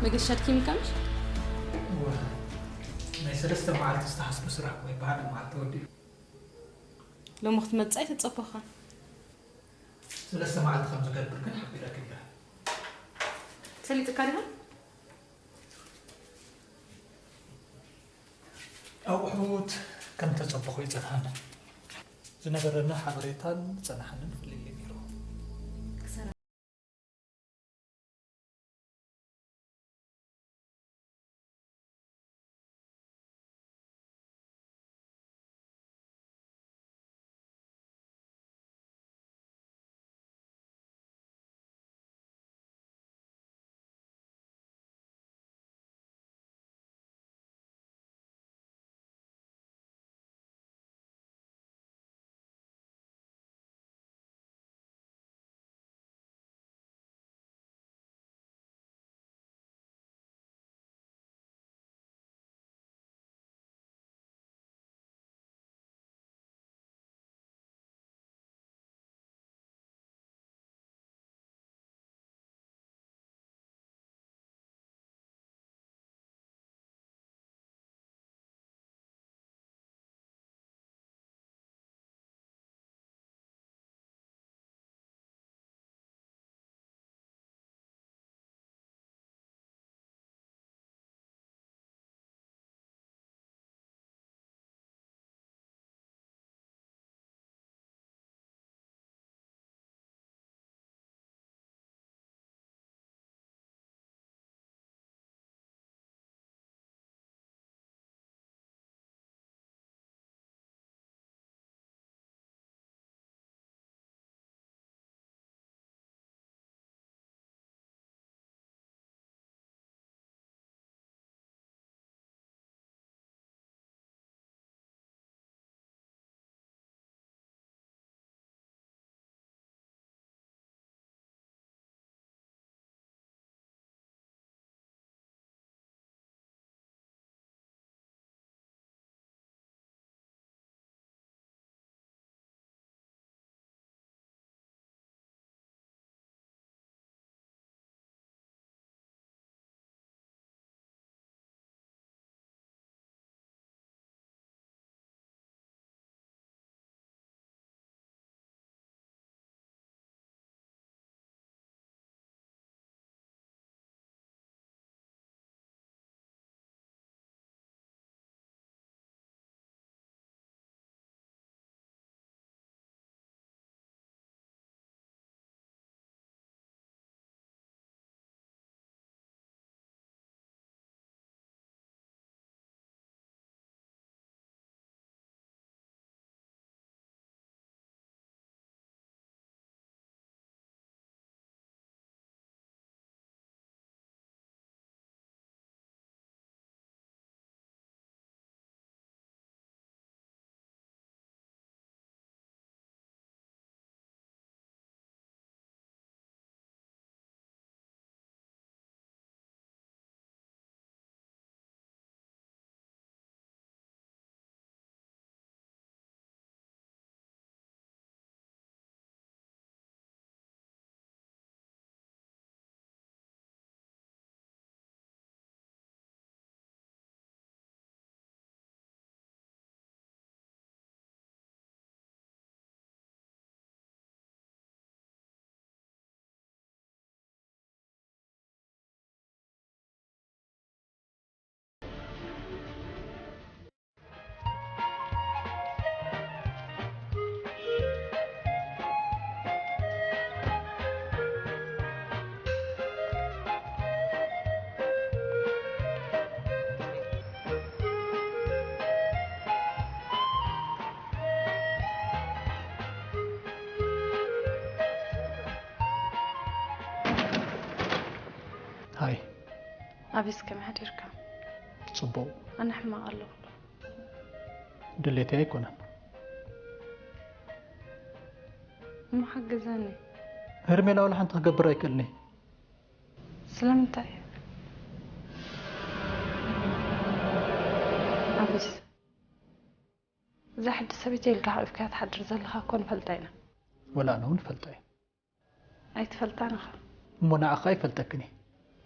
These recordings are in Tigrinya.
መገሻ ድኪም ኢልካ ምሽ? እወ፣ ናይ ሰለስተ መዓልቲ ዝተሓስቡ ስራሕ እኮ እዩ፣ ብሓደ መዓልቲ ተወዲኡ። ሎሚ ክትመጽእ ኣይተጸበኻን። ሰለስተ መዓልቲ ከም ዝገብር ግን ሓቢረኪ ነይረ። ሰሊጥካ ዲኻ? ኣቑሑት ከም ተጸበኹ ይጸንሓኒ። ዝነበረና ሓበሬታን ዝጸንሓንን ፍልልይ ነይሩ። ሃይ። ኣቤስ፣ ከመይ ሓዲርካ? ጽቡቕ። ኣነ ሕማቕ ኣለኹ። ድሌተይ ኣይኮነን። እሞ ሓግዘኒ። ሄርሜላ፣ ዋላ ሓንቲ ክገብር ኣይክእልኒ። ስለምንታይ? ኣቤስ፣ እዛ ሕጂ ሰበይቲ ኢልካ ሓቂፍካያ ትሓድር ዘለኻ እኮ ንፈልጣ ኢና። ወላ ኣነ እውን እፈልጣ እየ። ኣይትፈልጣን ኢኻ። እሞ ንዓኻ ኣይፈልጠክን እየ።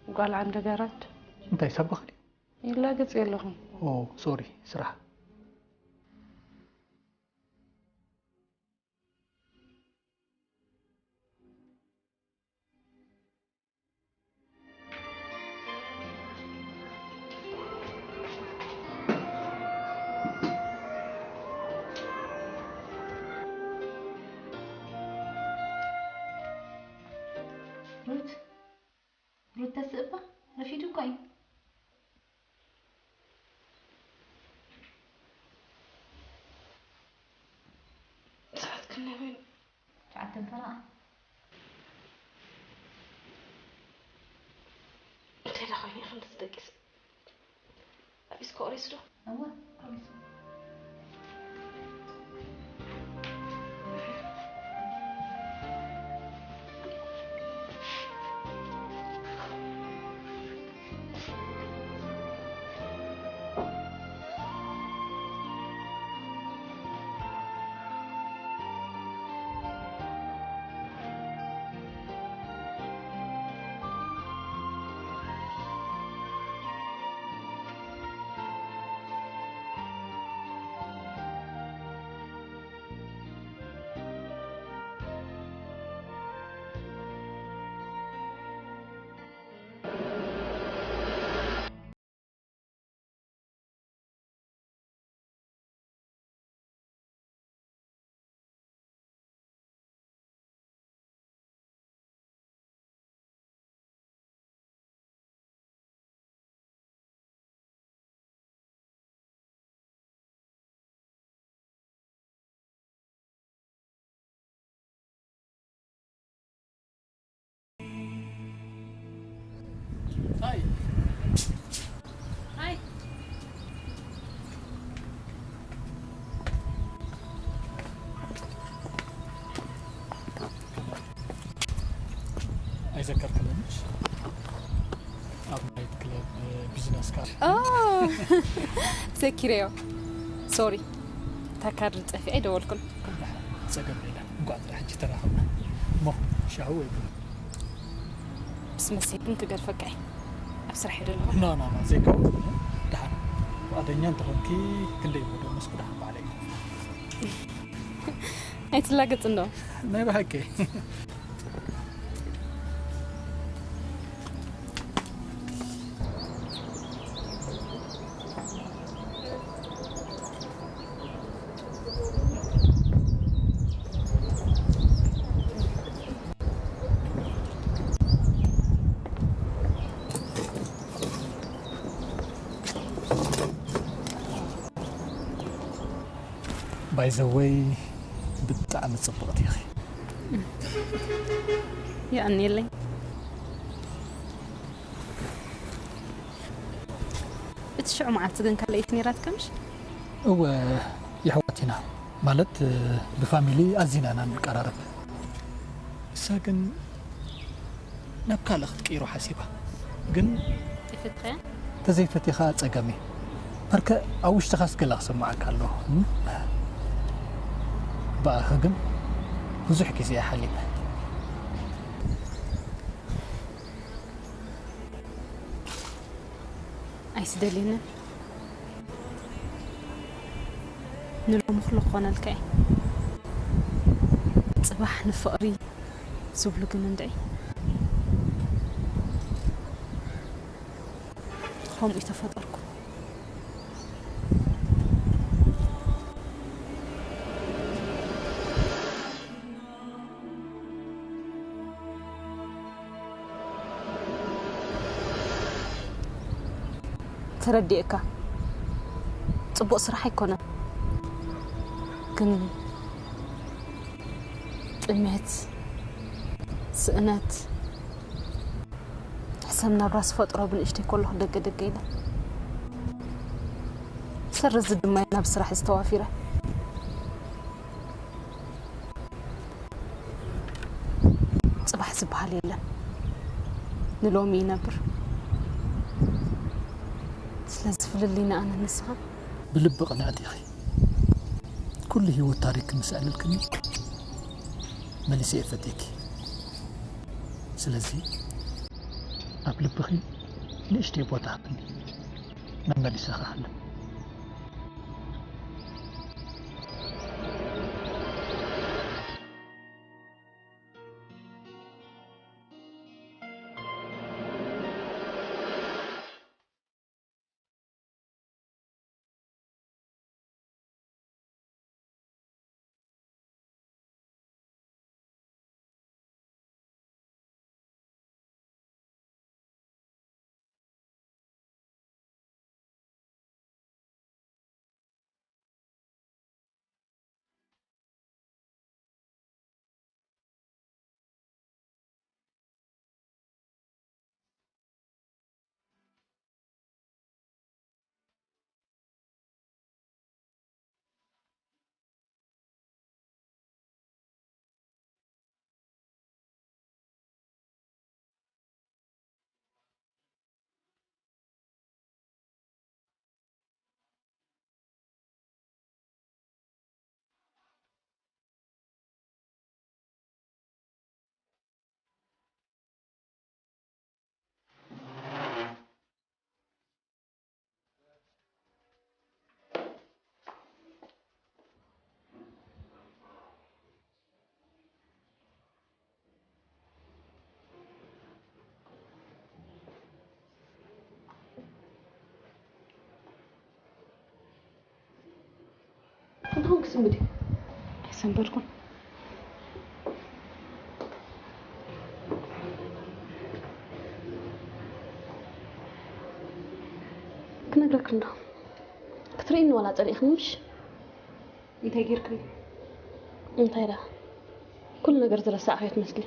ጓል ዓንደ ገረድ እንታይ ሰብ በኽሪ? ይላገጽ የለኹም። ኦ፣ ሶሪ፣ ስራሕ። ሩት፣ ሩት ተስእ እባ ረፊዱ እኮ እዩ። ሰዓት ክንደይ ኮይኑ? ትሽዓተ ፈረቓ። እንታይ ደኣ ኮይኑ እዩ ክንድዚ ደቂሱ? ኣቢስኮ ኦሪስ ዶ? እወ፣ ኦሪስ። ኣይዘከርክለንሽ ኣብ ናይት ክለብ ቢዝነስ ካርድ። ዘኪረዮ። ሶሪ፣ እታ ካርድ ጠፊኣ ኣይደወልኩን። ጸገም የለን። እንኳዕ ጥራሕ ሕጂ ተራኸብና። እሞ ሻሂ ወይ ቡን? ምስ መሰይ ግን ክገድፈካ እየ። ኣብ ስራሕ እየ ዘለኹ። ኖ ኖ ኖ፣ ዘይከውን። ደሓን ፍቓደኛ እንተኾንኪ ክንደይ እሞ ደመስኩ፣ ደሓን ባዕለይ ይኸፍል። ኣይትላገጽ እንዶ። ናይ ብሓቂ። ባይዘወይ ብጣዕሚ ጽብቕቲ ኢኺ። የቐንየለይ። እቲ ሽዑ መዓልቲ ግን ካልኣይቲ ነይራትካ ምሽ? እወ የሕዋት ኢና፣ ማለት ብፋሚሊ ኣዚና ኢና ንቀራረብ። እሳ ግን ናብ ካልእ ክትቅይሮ ሓሲባ ግን ይፈትኸያ? ተዘይፈቲኻ ጸገም እዩ። በርከ ኣብ ውሽጥኻስ ገለ ክስምዓካ ኣለዎ። እም? ብኣኺ ግን ብዙሕ ግዜ እየ ሓሊፈ። ኣይትደልየንን። ንሎሚ ኩሉ ክኾነልካ እየ። ጽባሕ ንፍቕሪ ዝብሉ ግን እንድዒ ከምኡ ይተፈጠርኩ። ተረዲኤካ። ጽቡቕ ስራሕ ኣይኮነን፣ ግን ጥሜት፣ ስእነት፣ ሕሰም ናብ ራስ ፈጥሮ ብንእሽተይ ከለኹ ደገ ደገ ኢለ። ሰረዚ ድማ እየ ናብ ስራሕ ዝተዋፊረ። ጽባሕ ዝበሃል የለን፣ ንሎሚ ይነብር። ስለዚ ፍልልይና ኣነ ንስኻ ብልቢ ቅንዕቲ ኢኺ። ኩሉ ህይወት ታሪክ ምስ ኣዕለልክኒ መሊሰ እየ ፈትየኪ። ስለዚ ኣብ ልብኺ ንእሽተይ ቦታ ሃብኒ። መመሊሰ ክሓልም። እንተኾን ክስምድ እዩ። ኣይሰንበድኩን። ክነግረክን ዶ? ክትርእይኒ ዋላ ጸሊእኽኒ ምሽ? እንታይ ጌርክኒ? እንታይ ደኣ? ኩሉ ነገር ዝረሳዕኽዮ ትመስሊ።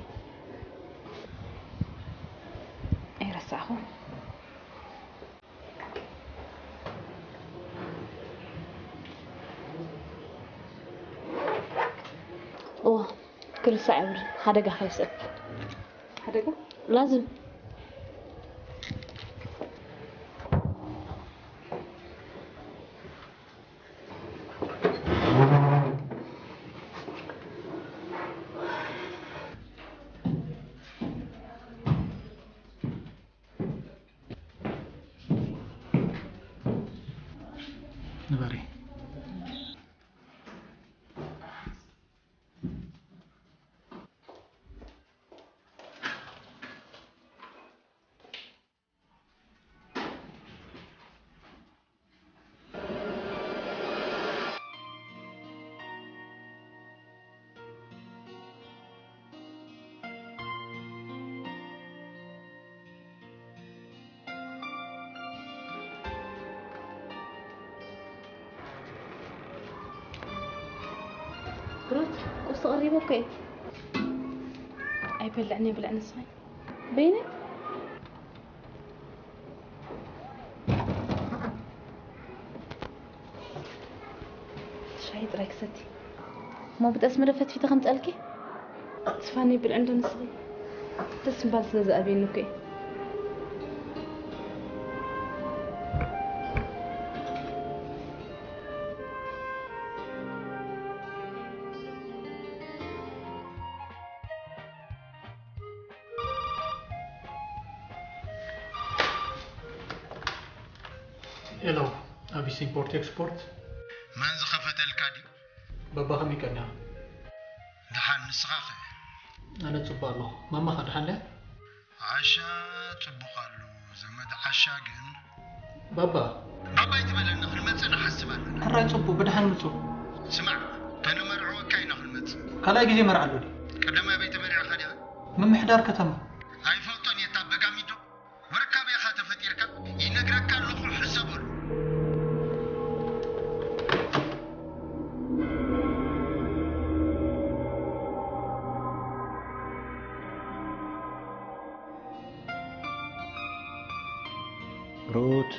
ኣይረሳዕኹን። እዋ፣ ክርሳዕ የብሉን። ሓደጋ ከይስዕብ። ሓደጋ? ላዝም። ንበሪ። ሩት፣ ቁርሲ ቀሪቡ እኮ እዩ። ኣይበልዕን የብልዕን ንስኺ። በይነይ? ሻሂ ጥራይ ክሰቲ። እሞ ብጠስሚ ዶ ፈትፊተ ከምፀልኪ? ስፋኒ ብልዕ እንዶ ንስኺ። ደስ ምባል ስለ ዝኣብየኒ እኮ እዩ። ሄሎ፣ ኣቢስ ኢምፖርት ኤክስፖርት። መን ዝኸፈተልካ ድዩ? ባባ ከመይ ቀኒኻ? ደሓን፣ ንስኻ ኸ? ኣነ ጽቡቕ ኣለኹ። ማማኻ ደሓን ድያ? ዓሻ ጽቡቕ ኣሎ፣ ዘመድ ዓሻ ግን። ባባ። ባባ ኣይትበለና፣ ክንመጽእ ንሓስብ ኣለና። ሕራይ ጽቡቕ፣ ብደሓን ምጹ። ስማዕ፣ ከነመርዕወካ ኢና ክንመጽእ። ካልኣይ ግዜ መርዓ ኣሎ ድዩ? ቀዳማይ ኣበይ ተመሪዕኻ ዲኻ? ምምሕዳር ከተማ። ኣይፈልጦን እየ፣ እታ በጋሚዶ። ወርካብ ኢኻ ተፈጢርካ፣ ይነግረካ ኣለኹ፣ ሕሰበሉ። ሩት፣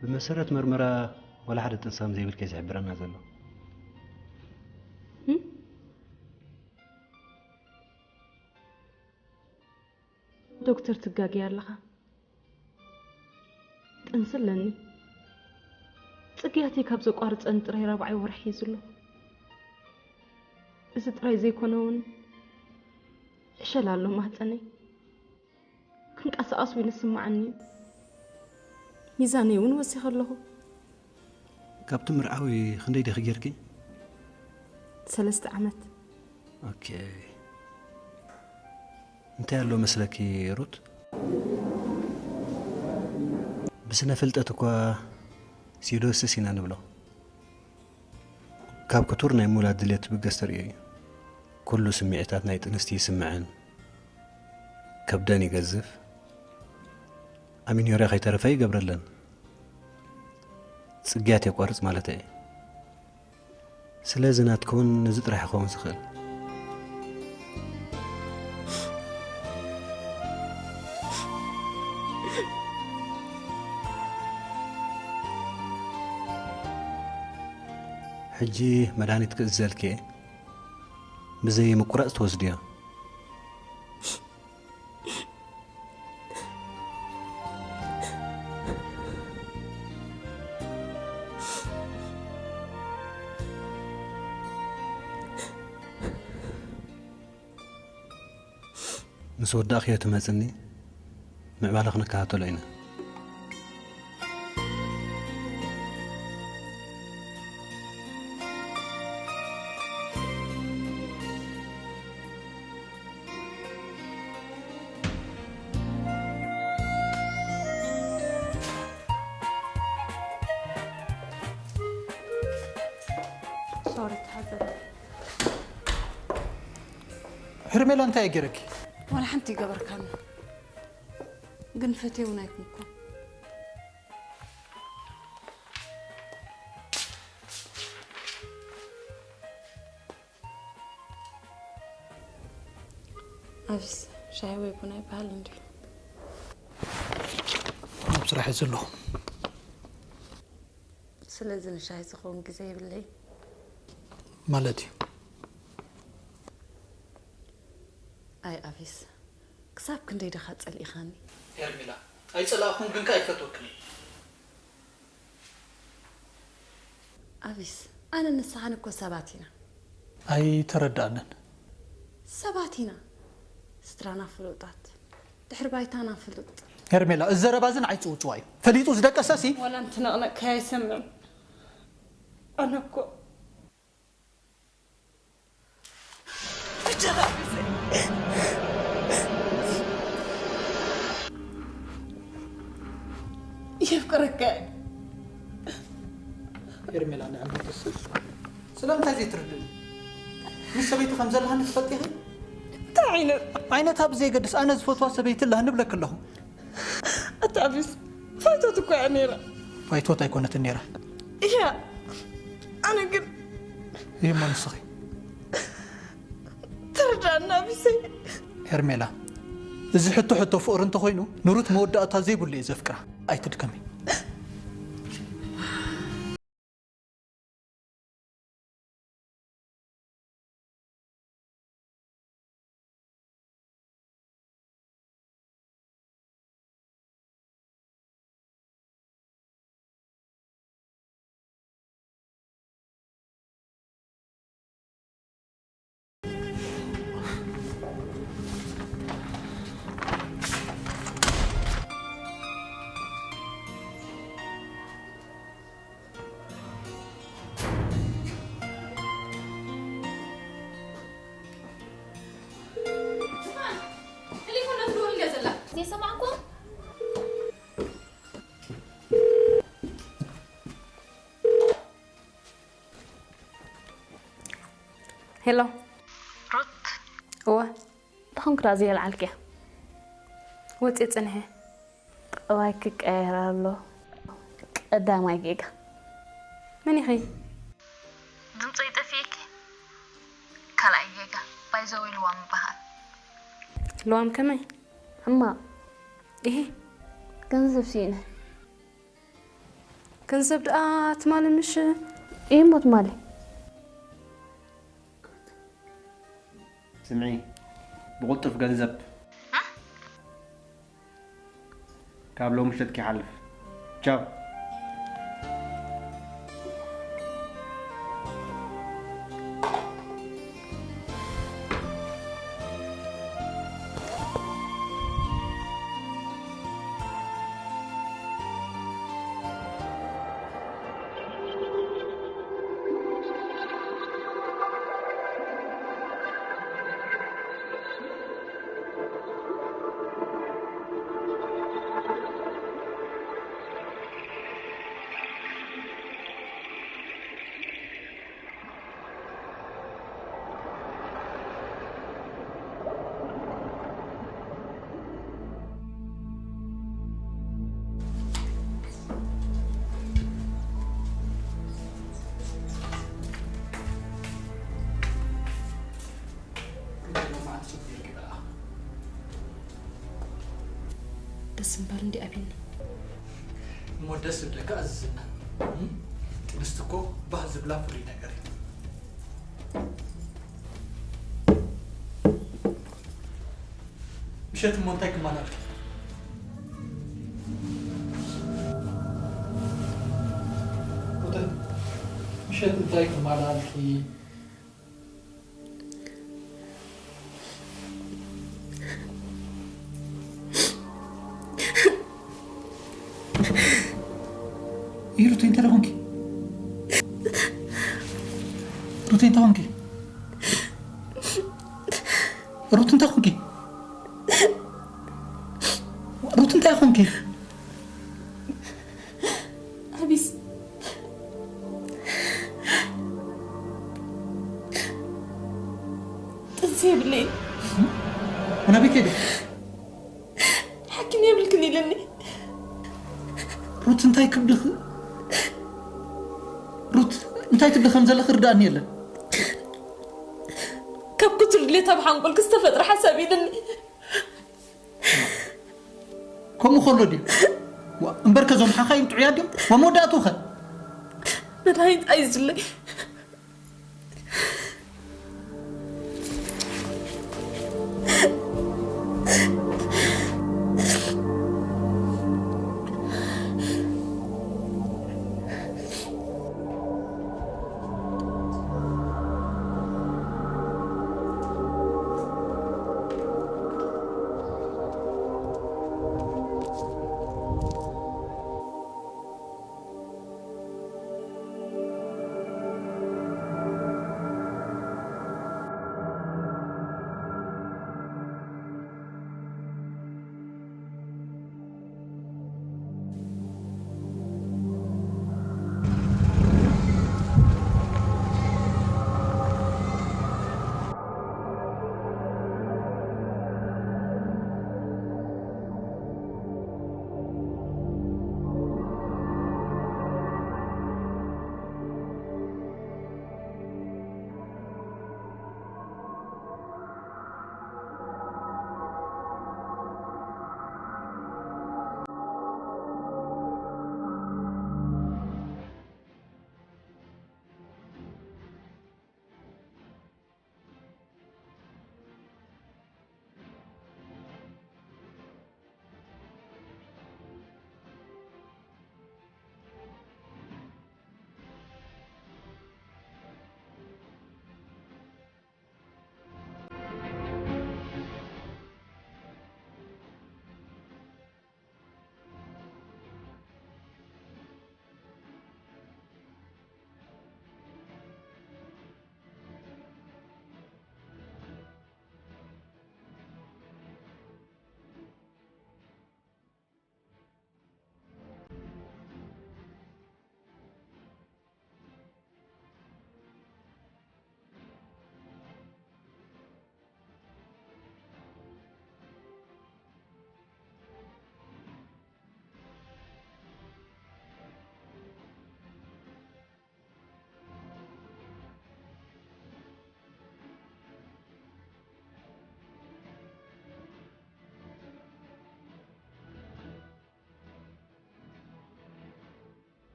ብመሰረት መርመራ ዋላ ሓደ ጥንሲ ከም ዘይብልኪ እዩ ዝሕብረና ዘሎ። እም? ዶክተር፣ ትጋገይ ኣለኻ። ጥንሲ ኣለኒ። ጽግያተይ ካብ ዘቋርጸኒ ጥራይ ራብዓይ ወርሒ እዩ ዘሎ። እዚ ጥራይ ዘይኮነ እውን ዕሸል ኣሎ ማህጸነይ። ክንቀሳቐስ እውን ይስምዓኒ እዩ። ሚዛነይ እውን ወሲኸ ኣለኹ። ካብቲ ምርዓዊ ክንደይ ዲኺ ጌርኪ? ሰለስተ ዓመት። ኦኬ። እንታይ ኣሎ መስለኪ ሩት? ብስነ ፍልጠት እኳ ሲዶስስ ኢና ንብሎ። ካብ ክቱር ናይ ምውላድ ድሌት ትብገስ ተርእዮ እዩ። ኩሉ ስምዒታት ናይ ጥንስቲ ይስምዐን፣ ከብደን ይገዝፍ፣ ኣሚኖርያ ከይተረፈ ይገብረለን። ጽግያት የቋርጽ ማለት እየ። ስለዚ ናትክውን ነዚ ጥራሕ ይኸውን ዝኽእል። ሕጂ መድሃኒት ክእዘልኪ እየ። ብዘይ ምቁራጽ ትወስድዮ። ምስ ወዳእክዮ ትመጽኒ፣ ምዕባለ ክንከታተሎ ኢና። ሶሪ፣ ተሓዘኒ። ሄርሜላ፣ እንታይ እየ ገይረኪ? ዋላ ሓንቲ ይገበርካኒ። ግን ፈትየ እውን ኣይኮንኩን። ኣቢስ፣ ሻሂ ወይ ቡና ይበሃል እንድዩ። ኣብ ስራሕ እየ ዘለኹ። ስለዚ ንሻሂ ዝኸውን ግዜ የብለይ። ማለት እዩ። ኣይ ኣቢስ፣ ክሳብ ክንደይ ደኻ ጸሊእኻኒ? ሄርሜላ፣ ኣይጸላእኹን ግን ከኣ ኣይፈትወክን እየ። ኣቢስ፣ ኣነ ንስኻን እኮ ሰባት ኢና። ኣይተረዳእንን። ሰባት ኢና። ስድራና ፍሉጣት፣ ድሕሪ ባይታና ፍሉጥ። ሄርሜላ፣ እዚ ዘረባ እዚ ንዓይ ጽውጽዋ እዩ። ፈሊጡ ዝደቀሰ ሲ ዋላ እንትነቕነቕካዮ ኣይሰምዕን። ኣነ እኮ የፍቅረካ። ሄርሜላ፣ ንዕምተይ ተስፍ። ስለምንታይ ዘይትርድእኒ? ምስ ሰበይቲ ከም ዘለሃኒ ትፈልጢ ኢኺ? እንታይ ዓይነት? ዓይነታ ብዘየገድስ ኣነ ዝፈትዋ ሰበይቲ ኣላኒ እብለኪ ኣለኹ። ኣታ ኣቢስ፣ ፋይቶት እኮ እያ ነይራ። ፋይቶት ኣይኮነትን ነይራ። እያ። ኣነ ግን እሞ ንስኺ? ተረዳእና ኣቢሰይ። ሄርሜላ፣ እዚ ሕቶ ሕቶ ፍቕሪ እንተኾይኑ ንሩት መወዳእታ ዘይብሉ እዩ ዘፍቅራ። ኣይትድከሚ። ቴሌፎን ዶ ትደውል እንድያ ዘላ? ዘይሰማዕኩም? ሄሎ። ሩት። እወ። እንታይ ኮንኪ ደኣ ዘየልዓልክያ? ወጺኤ ጽንሐ። ጠባይ ክቀየር ኣሎ። ቀዳማይ ጌጋ። መን ኢኺ? ድምፀይ ጠፊእኪ? ካልኣይ ጌጋ። ባይዘወይ ልዋም እበሃል። ልዋም ከመይ? ሕማቕ። ኢሂ። ገንዘብ ስኢነ። ገንዘብ ደኣ ትማሊ ምሽ? እሞ ትማሊ። ስምዒ፣ ብቕልጡፍ ገንዘብ። ካብ ሎሚ ምሸት ከይሓልፍ። ቻው። ደስ ምባል እንዲ ኣቢኒ። እሞ ደስ ዝብለካ ኣዝዝና። ጥንስቲ እኮ ባህ ዝብላ ፍሉይ ነገር እዩ። ምሸት እሞ እንታይ ክማላልኪ? ሩተይ፣ ምሸት እንታይ ክማላልኪ? ይሩተይ እንታይ ደኾንኪ? ሩተይ እንታይ ኾንኪ? ሩት እንታይ ኾንኪ? ሩት እንታይ ኾንኪ? ኣቢስ ጥንሲ የብለይ። ናበይ ከይደ? ሓኪም የብልክን ኢለኒ። ሩት እንታይ ክብድኽ ሩት እንታይ ትብሊ ከም ዘለኺ ርዳእኒ የለን። ካብ ክቱር ድሌት ኣብ ሓንቆልክ ዝተፈጥረ ሓሳብ ኢለኒ። ከምኡ ከሎ ድዩ? እምበርከ እዞም ሓኻይም ጥዑያት ድዮም? ወመወዳእቱ ኸ? መድሃኒት ኣይዝለይ።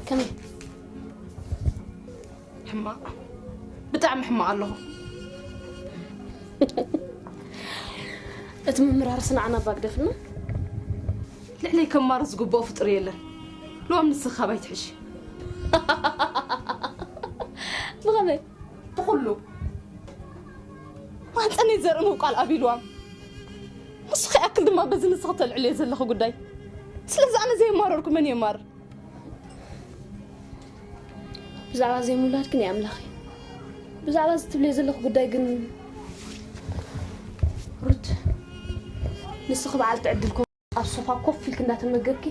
ከመይ? ሕማቕ፣ ብጣዕሚ ሕማቕ ኣለኹ። እቲ ምምራር ስናዕና ባግደፍና። ልዕለይ ከማርር ዝግብኦ ፍጡር የለን። ልዋም ንስኺ ካባይ ትሕሺ። ብኸመይ? ብኹሉ። ማህፀነይ ዘርኢ ምብቋል ኣብዩ ልዋም። ንሱ ከይኣክል ድማ በዚ ንስኺ ተልዕልዮ ዘለኺ ጉዳይ። ስለዚ ኣነ ዘየማረርኩ መን የማርር? ብዛዕባ ዘይምውላድኪ ናይ ኣምላኽ እዩ። ብዛዕባ እዚ ትብልዮ ዘለኹ ጉዳይ ግን ሩት፣ ንስኺ በዓልቲ ዕድል ኮ ኣብ ሶፋ ኮፍ ኢልኪ እንዳተመገብኪ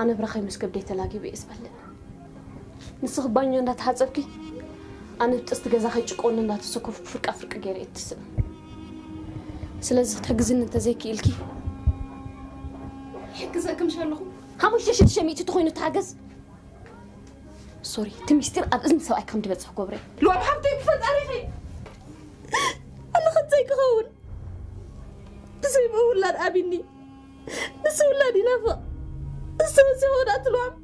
ኣነ ብራኸይ ምስ ከብደይ ተላጊበ እየ ዝበልዕ። ንስኺ ባኞ እንዳተሓጸብኪ ኣነ ብጥስቲ ገዛ ከይጭቆኒ እንዳተሰኮፍኩ ፍርቃ ፍርቂ ገይረ እየ እትስእ። ስለዚ ክትሕግዝኒ እንተዘይክኢልኪ ይሕግዘኪ ምሽ ኣለኹ። ሓሙሽተ ሽዱሽተ ሚእቲ ተኾይኑ ተሓገዝ። ሶሪ፣ እቲ ሚስጢር ኣብ እዝኒ ሰብኣይ ከም ድበጽሕ ጎብረ። ልዋም ሓፍተይ ብፈጣሪኺ ኣነ ከንተይ ክኸውን ብዘይ ምውላድ ኣቢኒ ንሱ ውላድ ይናፍቕ። እሱ ወሲኹ ወዳእቲ ልዋም።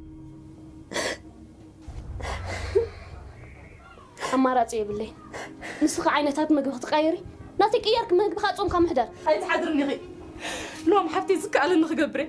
ኣማራጺ የብለይ። ንስኺ ዓይነታት ምግቢ ክትቀይሪ ናተይ ቅየርኪ ምግቢ ካብ ጾምካ ምሕዳር። ኣይትሓድርን ኢኺ። ልዋም ሓፍተይ ዝከኣለኒ ክገብረ።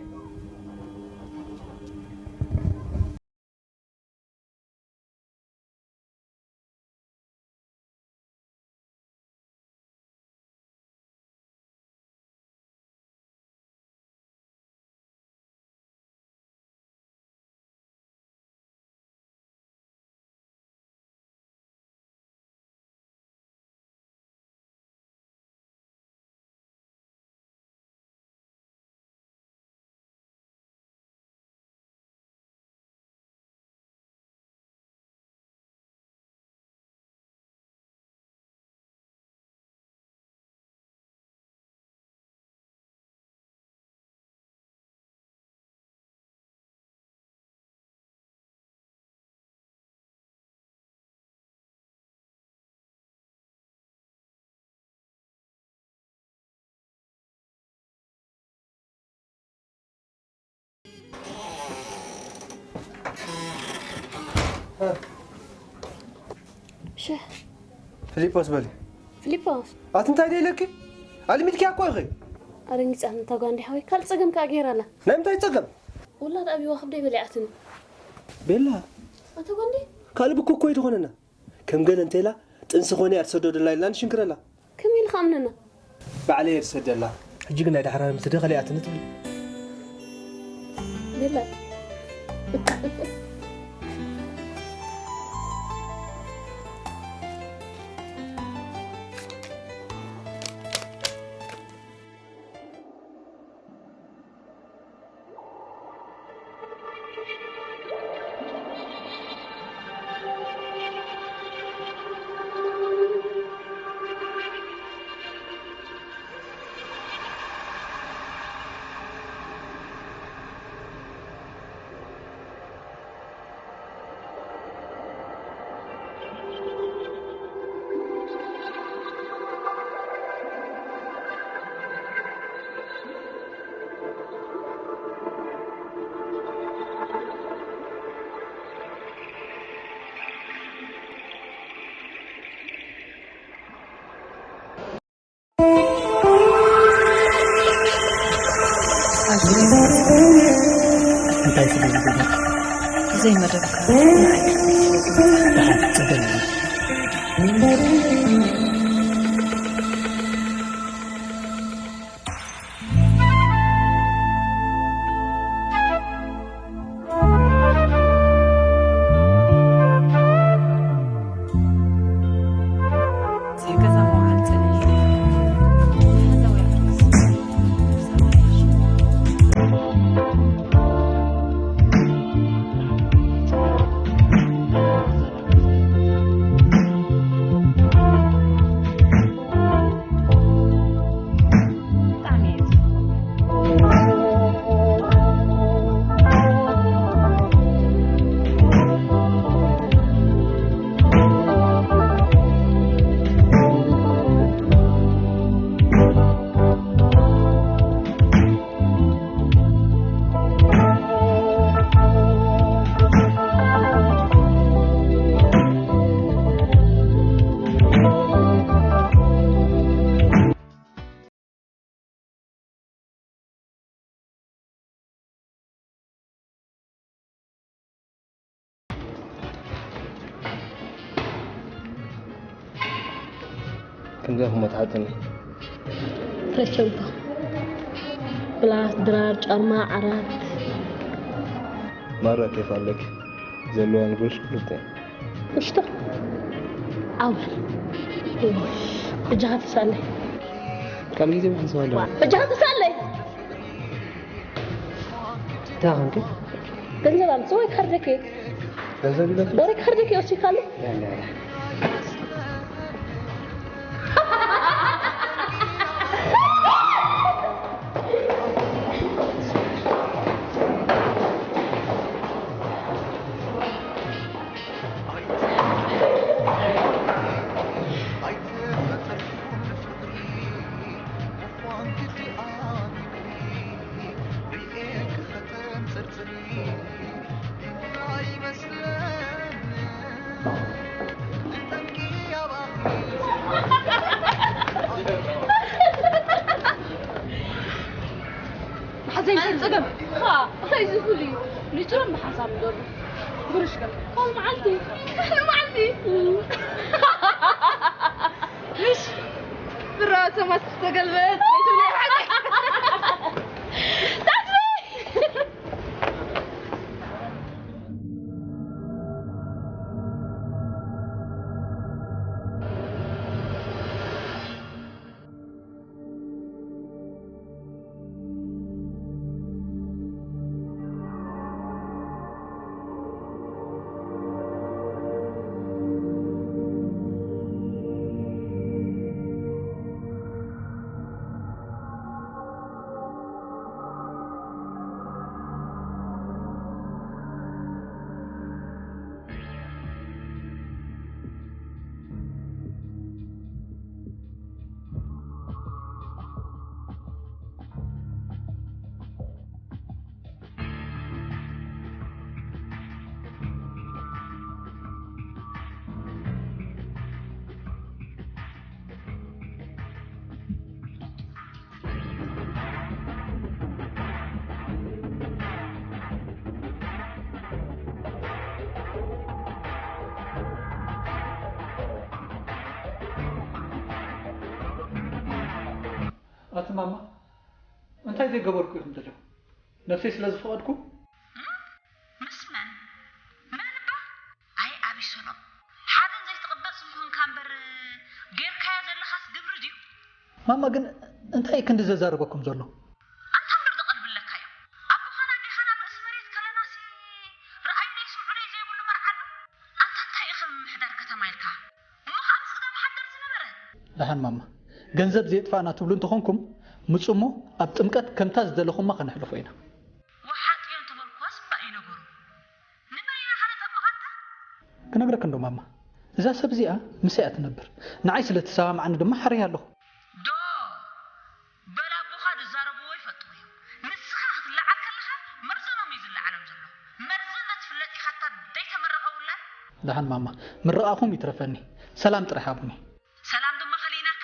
ሸህ። ፊሊጶስ በሊ። ፊሊጶስ። ኣቲ እንታይ ደይለኪ? ኣልሚድኪያ እኮ ኢኺ። ኣደንጊጻ እታ ጓንዲ ሓወይ። ካልእ ጸገም ከኣ ገይራ ኣላ። ናይ ምንታይ ጸገም? ውላድ ኣብይዋ ክብደይ በሊዓትኒ። ቤላ። ኣታ ጓንዲ? ካልእ ብኮኮ ኣይትኾነና። ከም ገለ እንተኢላ ጥንሲ ኮነ እያ ትሰዶ ደላ ኢልና ንሽንክረላ። ከመይ ኢልካ ኣምነና? ባዕለይ እየ ዝሰደላ። ሕጂ ግን ናይ ዳሕራይ ምስ ደኸለ እያ ትንትብል። ቤላ። እንታይ ስለ ዝገበርካ? ብዘይ መደብካ ንዓይ ደሓን ጽገም። እንዲኹም መትሓትኒ። ተቸምቶ ፕላስ ድራር ጫማ ዓራት ማራ ኬፍ ኣለኪ። ዘለዋ ንብርሽ ክልተ። እሽቶ ኣውል እጃኻ ተሳለይ ካብ ግዜ ብሕንሰዋ ኣለዋ። እጃኻ ተሳለይ እንታይ ኾንኪ? ገንዘብ ኣምጽእ ወይ ክኸርደኪ ገንዘብ ኢለኪ? ወይ ክኸርደኪ ወሲድካሉ ሓዘይ ጸገም ኻ እንታይ ዝኹል እዩ ንጭሮም ብሓሳብ ደሩ ብርሽ ከም ካልእ መዓልቲ ካልእ መዓልቲ ምሽ ብራቶ ማስክ ተገልበጥ ዘይትብለይ ሓቂ ኣቲ ማማ እንታይ ዘይገበርኩ ኢኹም ዘለኹም? ነብሰይ ስለ ዝፈቐድኩ ምስ መን? መን እባ? ኣይ ኣቢሰሎም ሓደን ዘይትቕበጽ ምዃንካ እምበር ጌርካዮ ዘለኻስ ግብሪ ድዩ? ማማ ግን እንታይ ክንዲ ዘዛርበኩም ዘሎ? ኣንታ እምበር ደቐልብለካ እዩ ኣቦኻና ኣዴኻና ኣብ ርእሲ መሬት ከለናሲ ረኣዩነይ ስምዑነይ ዘይብሉ መርዓ ኣሎ ኣንታ እንታይ ኢኸ ምምሕዳር ከተማ ኢልካ እሞ ከኣ ምስ ግዳ ምሓደር ዝነበረ ደሓን ማማ ገንዘብ ዘየጥፋእና ትብሉ እንተኾንኩም ምጹ እሞ ኣብ ጥምቀት ከምታ ዝደለኹማ ከነሕልፎ ኢና። ወሓጥ እዮም ተበልኳስ እባ እዩ ነገሩ። ንመን ኢና ከነጠምቕ ኣንታ? ክነግረኪ እንዶ ማማ እዛ ሰብ እዚኣ ምሳይ እያ ትነብር። ንዓይ ስለ ትሰማምዓኒ ድማ ሓርያ ኣለኹ። ዶ በል ኣቦኻ ዝዛረብዎ ይፈልጥዎ እዮም። ንስኻ ክትለዓል ከለኻ መርዘኖም እዩ ዝለዓሎም ዘሎ። መርዘን ትፍለጥ ኢኻ እታ ዘይተመረቐ ውላድ። ደሓን ማማ ምርቓኹም ይትረፈኒ። ሰላም ጥራሕ ሃቡኒ። ሰላም ድማ ከሊእናካ።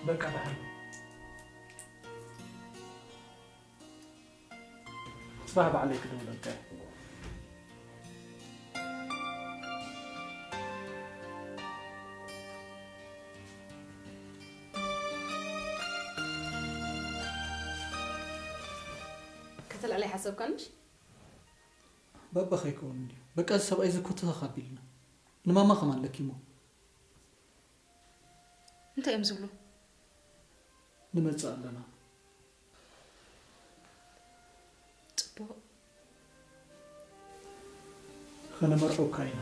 በቃ ደሓን። ጽባሕ ባዕለይ ክደውለልካ እየ። ከተልዕለይ ሓሰብካ ንሽ? ባባ ከይከውን እንድዩ። በቃ እዚ ሰብኣይ እዚ ኮተታ ካቢልና። ንማማ ከማን ለኪሞ። እንታይ እዮም ዝብሉ? ንመጽእ ኣለና። ጽቡቕ። ከነመርዖካ ኢና።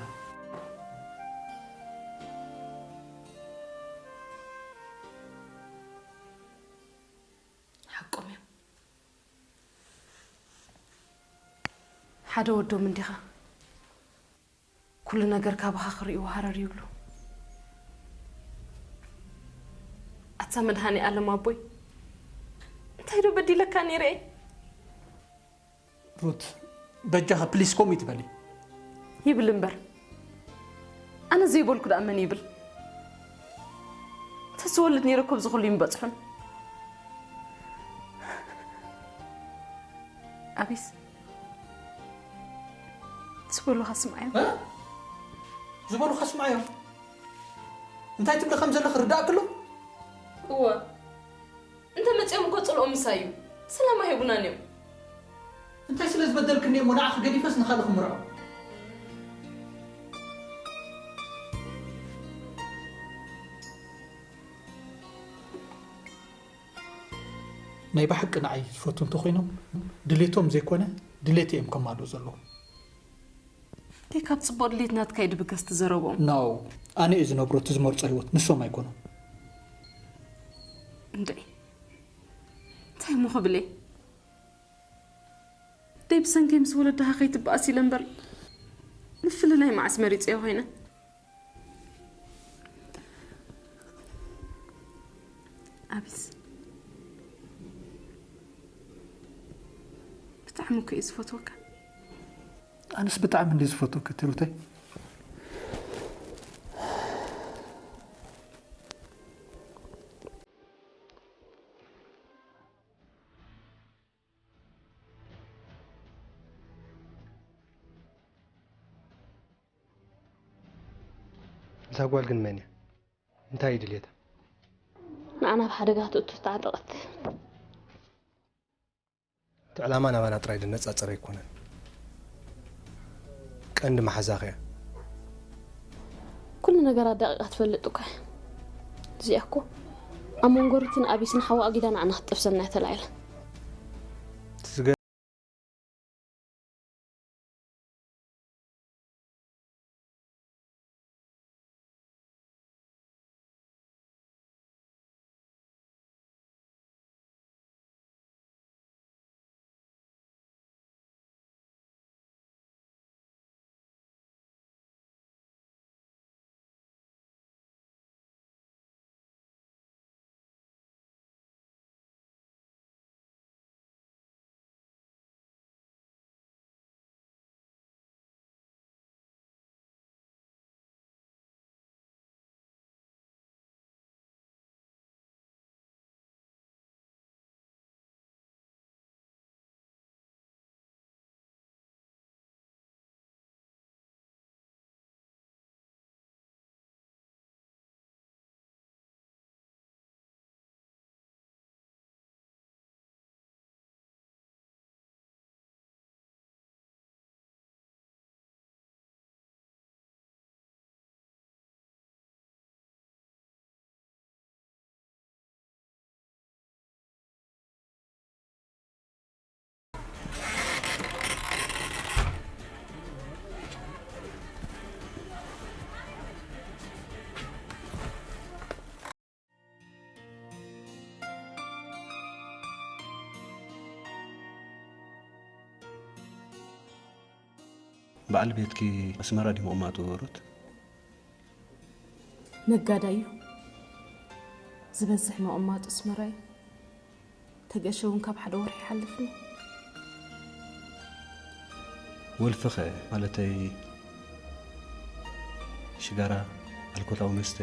ሓቆም እዮም። ሓደ ወዶም እንዲኻ። ኩሉ ነገር ካባኻ ክርእይዎ ሃረር ይብሉ። ኣታ መድሃኔ ኣለም ኣቦይ፣ እንታይ ዶ በዲለካ ነይረ እየ? ሩት፣ በጃኻ ፕሊስ ከምኡ ይትበሊ። ይብል እምበር፣ ኣነ ዘይበልኩ ደኣ መን ይብል? ተዝወልድ ነይረ እኮ ኣብዚ ኩሉ ይምበጽሑን። ኣቢስ፣ ዝበሉኻ ስምዓዮም። እ? ዝበሉኻ ስምዓዮም። እንታይ ትብሊ ከም ዘለኺ ርዳእኪ ኣሎ? እወ። እንተ መጺኦም እኮ ጽልኦም ምሳይ እዩ። ሰላም ኣይህቡናን እዮም። እንታይ ስለ ዝበደልክኒ እሞ ንዓኺ ገዲፈስ ንኻልእ ክምርዖ? ናይ ብሓቂ ንዓይ ዝፈቱ እንተኾይኖም፣ ድሌቶም ዘይኮነ፣ ድሌተይ እዮም ከማልኡ ዘለዎም። እንታይ ካብ ጽቡቕ ድሌት ናትካ እዩ ድብገስ ትዘረቦም? ናው፣ ኣነ እየ ዝነብሮ እቲ ዝመርጾ ህይወት፣ ንሶም ኣይኮኑን። እንድዒ፣ እንታይ እሞ ክብል እየ? ደይ ብሰንከይ ምስ ወለድኻ ከይትበኣስ ኢለ እምበር፣ ምፍልላይ መዓስ መሪጸዮ ኮይነ። ኣቢስ፣ ብጣዕሚ እኮ እየ ዝፈትወካ። ኣነስ ብጣዕሚ እንድየ ዝፈትወኪ ትሩተይ። እዛ ጓል ግን መን እያ? እንታይ እዩ ድልየታ? ንዓና ኣብ ሓደጋ ክትእቱ ዝተዓጠቐት። እቲ ዕላማ ናባና ጥራይ ዝነጻጸር ኣይኮነን። ቀንዲ መሓዛኺ እያ። ኩሉ ነገር ኣዳቂቓ ትፈልጥ እኮ እያ። እዚኣ እኮ ኣብ መንጎ ሩትን ኣቢስን ሓዋ ኣጊዳ ንዓና ክትጠብሰና እያ ተላዒላ። እቲ ዝገ- በዓል ቤትኪ ኣስመራ ድዩ ምቕማጡ ሩት? ነጋዳይ እዩ። ዝበዝሕ ምቕማጡ ኣስመራ እዩ። ተገሸ እውን ካብ ሓደ ወርሒ ይሓልፍ ነው። ወልፍኸ ማለተይ ሽጋራ፣ ኣልኮላዊ መስተ?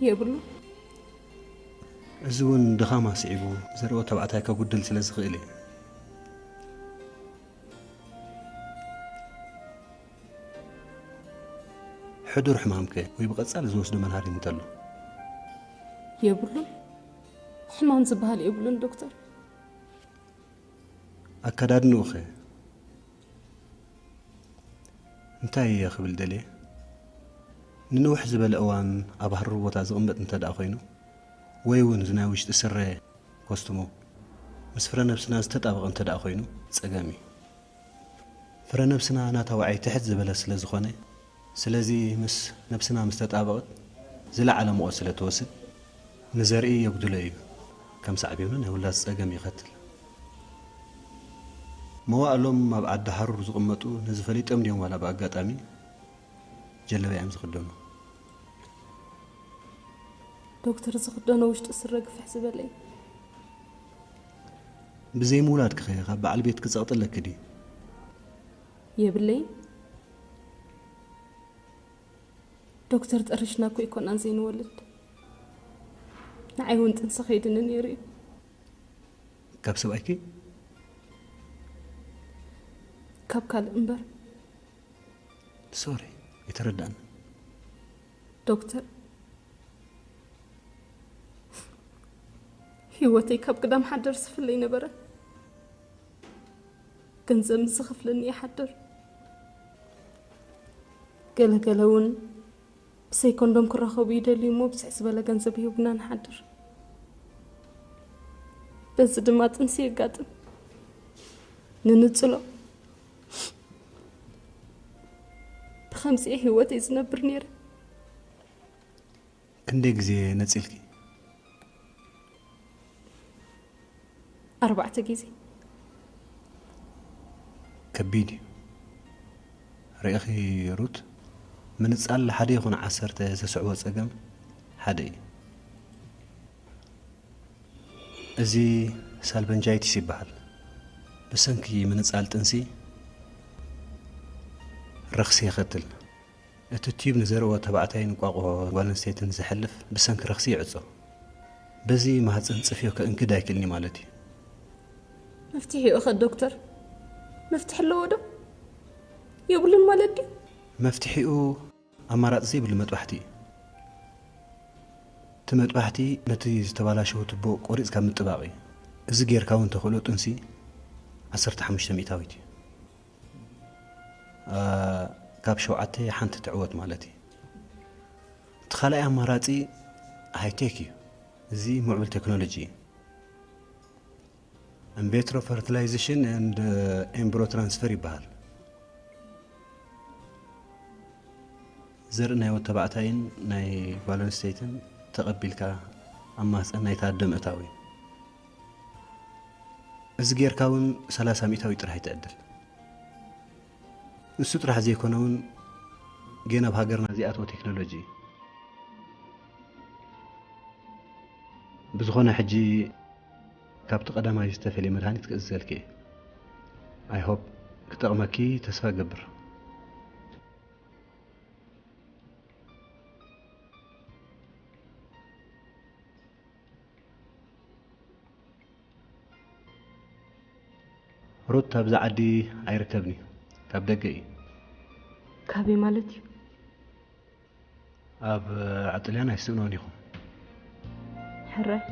የብሉ። እዚ እውን ድኻም ኣስዒቡ ዘርኦ ተባዕታይ ከጉድል ስለ ዝኽእል እዩ። ሕዱር ሕማምከ ወይ ብቐጻሊ ዝወስዶ መድሃኒት እንተሎ? የብሉን። ሕማም ዝበሃል የብሉን ዶክተር። ኣከዳድንኡኸ እንታይ እየ ክብል ደልየ? ንንውሕ ዝበለ እዋን ኣብ ሃሩር ቦታ ዝቕመጥ እንተ ደኣ ኮይኑ፣ ወይ እውን እዚ ናይ ውሽጢ ስረ ኮስትሞ ምስ ፍረ ነብስና ዝተጣበቐ እንተ ደኣ ኮይኑ ጸገም እዩ። ፍረ ነብስና ናታ ዋዒ ትሕት ዝበለ ስለ ዝኾነ፣ ስለዚ ምስ ነብስና ምስ ተጣበቐት ዝለዓለ ሙቐት ስለ ትወስድ ንዘርኢ የጉድሎ እዩ። ከም ሳዕቤኑ ናይ ውላድ ጸገም ይኸትል። መዋእሎም ኣብ ዓዲ ሃሩር ዝቕመጡ ነዚ ፈሊጦም ድዮም ዋላ ብኣጋጣሚ ጀለብያ እዮም ዝኽደኑ? ዶክተር ዝኽደኖ ውሽጢ ስረ ግፍሕ ዝበለ እዩ። ብዘይ ምውላድኪ ኸ ካብ በዓል ቤትኪ ጸቕጢ ኣለኪ ድዩ? የብለይን። ዶክተር ጠሪሽና እኮ ኣይኮናን ዘይንወልድ። ንዓይ እውን ጥንሲ ከይድኒ ነይሩ እዩ። ካብ ሰብኣይኪ? ካብ ካልእ እምበር። ሶሪ፣ ኣይተረዳእን። ዶክተር፣ ህይወተይ ካብ ቅዳም ሓደር ዝፍለ ኣይነበረን። ገንዘብ ምስ ዝኸፍለኒ ይሓድር። ገለገለ እውን ብሰይ ኮንዶም ክራኸቡ ይደልዩ እሞ ብዝሕ ዝበለ ገንዘብ ይህቡና ንሓድር። በዚ ድማ ጥንሲ የጋጥም። ንንጽሎ። ብኸምዚ እየ ህይወተይ ዝነብር ነይረ። ክንደይ ግዜ ነጺልኪ? ኣርባዕተ ግዜ። ከቢድ እዩ። ርኢኺ ሩት፣ ምንጻል ሓደ ይኹን ዓሰርተ ዘስዕቦ ጸገም ሓደ እዩ። እዚ ሳልበንጃይቲስ ይበሃል። ብሰንኪ ምንጻል ጥንሲ ረኽሲ የኸትል። እቲ ቲዩብ ንዘርኦ ተባዕታይን እንቋቑሖ ጓል ኣንስተይትን ዘሕልፍ ብሰንኪ ረኽሲ ይዕጾ። በዚ ማህጸን ጽፍዮ ከእንግድ ኣይክእልኒ ማለት እዩ። መፍትሒኡ ኸ ዶክተር? መፍትሒ ኣለዎ ዶ? የብሉን ማለት ድዩ? መፍትሒኡ ኣማራጺ ዘይብሉ መጥባሕቲ እዩ። እቲ መጥባሕቲ ነቲ ዝተባላሸወ ቱቦ ቆሪጽካ ምጥባቕ እዩ። እዚ ጌርካ እውን ተኽእሎ ጥንሲ ዓሰርተ ሓሙሽተ ሚእታዊት እዩ። ኣ፣ ካብ ሸውዓተ ሓንቲ ትዕወት ማለት እዩ። እቲ ካልኣይ ኣማራጺ ሃይቴክ እዩ። እዚ ምዕቡል ቴክኖሎጂ እዩ። ኢንቬትሮ ፈርቲላይዜሽን ኤንድ ኤምብሮ ትራንስፈር ይበሃል። ዘርኢ ናይ ወድ ተባዕታይን ናይ ጓል ኣንስተይትን ተቐቢልካ ኣብ ማህፀን ናይታ ኣደ ምእታው እዩ። እዚ ጌርካ እውን ሰላሳ ሚእታዊት ጥራሕ ይትዕድል። ንሱ ጥራሕ ዘይኮነ እውን ጌና ኣብ ሃገርና ዝኣተወ ቴክኖሎጂ እዩ። ብዝኾነ ሕጂ ካብቲ ቀዳማይ ዝተፈልየ መድሃኒት ክእዝዘልኪ እየ። ኣይ ሆፕ ክጠቕመኪ ተስፋ እገብር። ሩት ኣብዚ ዓዲ ኣይርከብን እዩ፣ ካብ ደገ እዩ። ካበይ ማለት እዩ? ኣብ ኣጥልያን ኣይስእኖን ኢኹም። ሕራይ።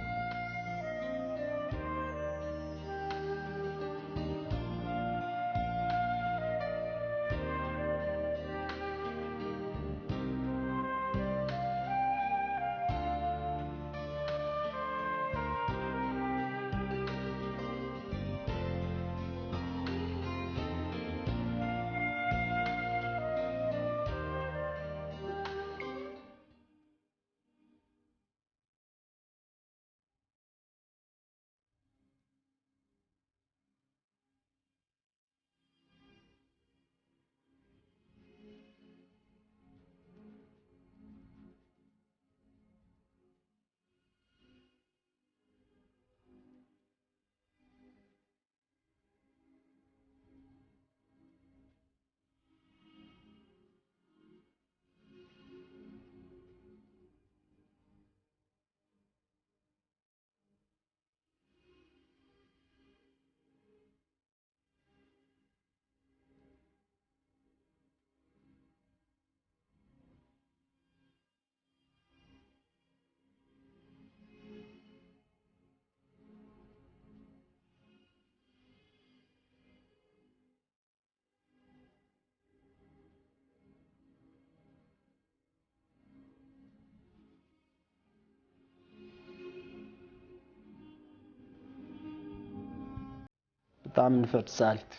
ብጣዕሚ ንፍዕቲ ሰኣሊት።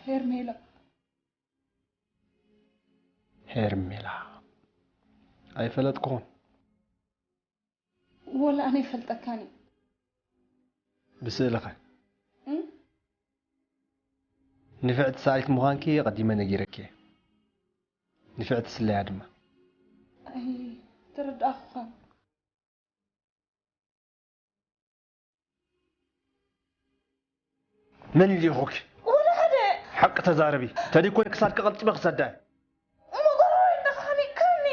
ሄርሜላ። ሄርሜላ። ኣይፈለጥኩኹን። ወላ ኣነ ይፈልጠካኒ። ብስእልኸ? እም? ንፍዕቲ ሰኣሊት ምዃንኪ ኣቐዲመ ነጊረኪ እየ። ንፍዕቲ ስለያ ድማ። ኣይ፣ ተረዳእኹኻ። መን ኢሉ ኢኹኪ? ወላ ሓደ። ሓቂ ተዛረቢ። ተደይኮነ ክሳድኪ ቀልጢመ ክሰዳ እየ። እሞ ጎረሮይ እንዳኻ ሓኒቕካኒ።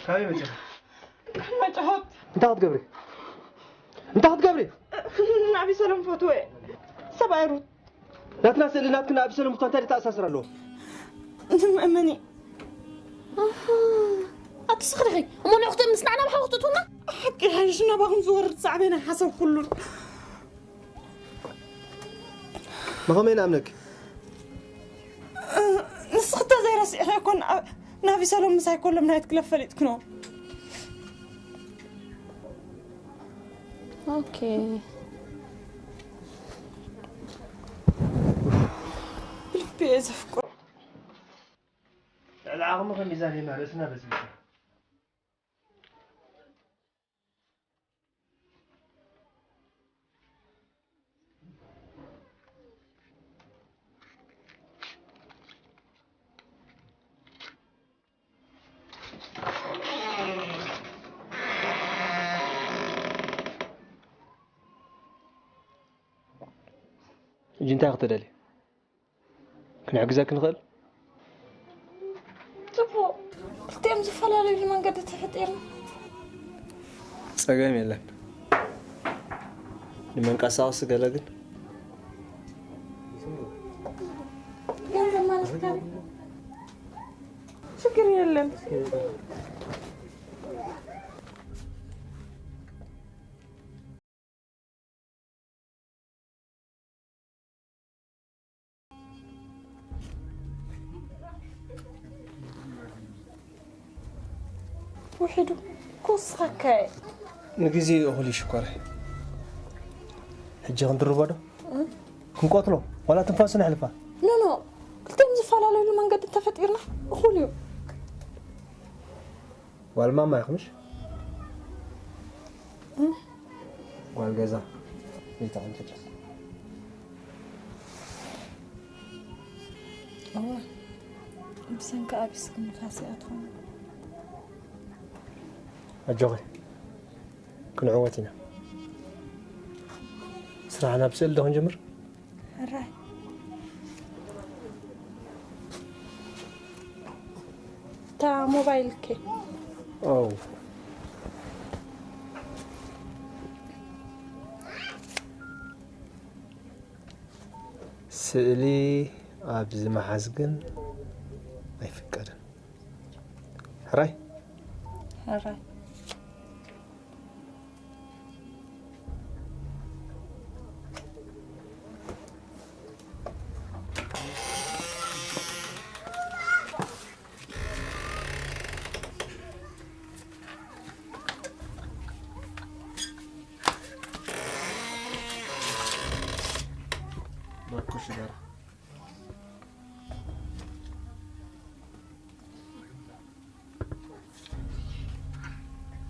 ካበይ መጺኻ? መጫወት። እንታይ ክትገብሪ? እንታይ ክትገብሪ? ንኣቢሰሎም ፈትወ። ሰብኣይ ሩት። ናትና ስእሊ ናትክን ኣቢሰሎም እኳ እንታይ ተኣሳስር ኣለዎ? ንመእመኒ። ኣቲ ስኽሪኺ እሞ ንዕኽቲ ምስ ንዓና ብሓዊ ክትእትውና? ሓቂ ሓይሽ ናባኹም ዝወርድ ሳዕቤን ሓሰብ ኩሉን። መኸመይ ንኣምነኪ? ንስኽተ ዘይረሲዕኺ እኮ ናብ ሰሎም ምሳይ ኮሎም ናይት ክለብ ፈሊጥክኖ። ኦኬ። ብልቢ እየ ዘፍቅሮ። ልዕሊ ዓቕምኺ ሚዛን ሂብና ርእስና በስቢስና። ሕጂ እንታይ ክትደሊ? ክንሕግዘኪ ንኽእል? ጽቡቕ። ክልቲኦም ዝፈላለዩሉ መንገዲ ተፈጢርና። ጸገም የለን። ንመንቀሳቐሲ ገለ ግን? ገንዘብ ማለት ካበይ? ሽግር የለን። ውሒዱ ክውስኸካ እየ። ንግዜ እኹል እዩ ሽኮረይ። ሕጂ ክንድርቦ ዶ? እ? ክንቆትሎ ዋላ ትንፋሱ ነሕልፋ? ኖ፣ ኖ። ክልቲኦም ዝፈላለዩሉ መንገዲ እንተፈጢርና እኹል እዩ። ጓል ማማ ኢኹምሽ? እ? ጓል ገዛ። ቤታ እንተጨስ። እወ። ብሰንኪ ኣቢስክ ንፋስ ይኣትወኒ። ኣጆኺ። ክንዕወት ኢና። ስራሕና ብስእል ዶ ክንጅምር? ሕራይ። እታ ሞባይል ከ? ኦ። ስእሊ ኣብዚ ምሓዝ ግን ኣይፍቀድን። ሕራይ? ሕራይ።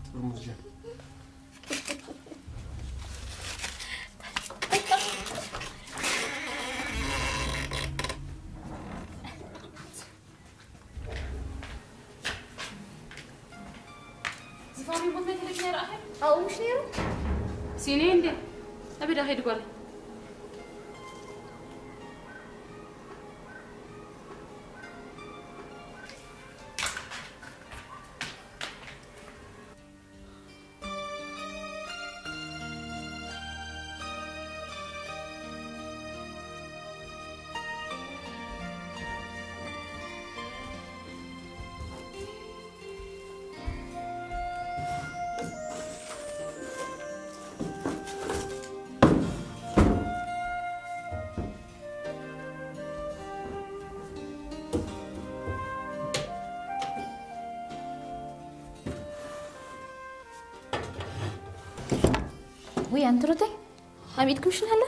ጥርሙዝ ጀን። ዝፋኑ ቦት ናይ ተለኪ ናይ ረኣኸ? ኣብኡ ምሽ ነይሩ? ሲነ እንዴ? ኣበይ ዳ ከይዱ ጓለይ? ወይ ኣንቲ ሩተይ፣ ኣብ ኢድኩም ሽን ሃላ?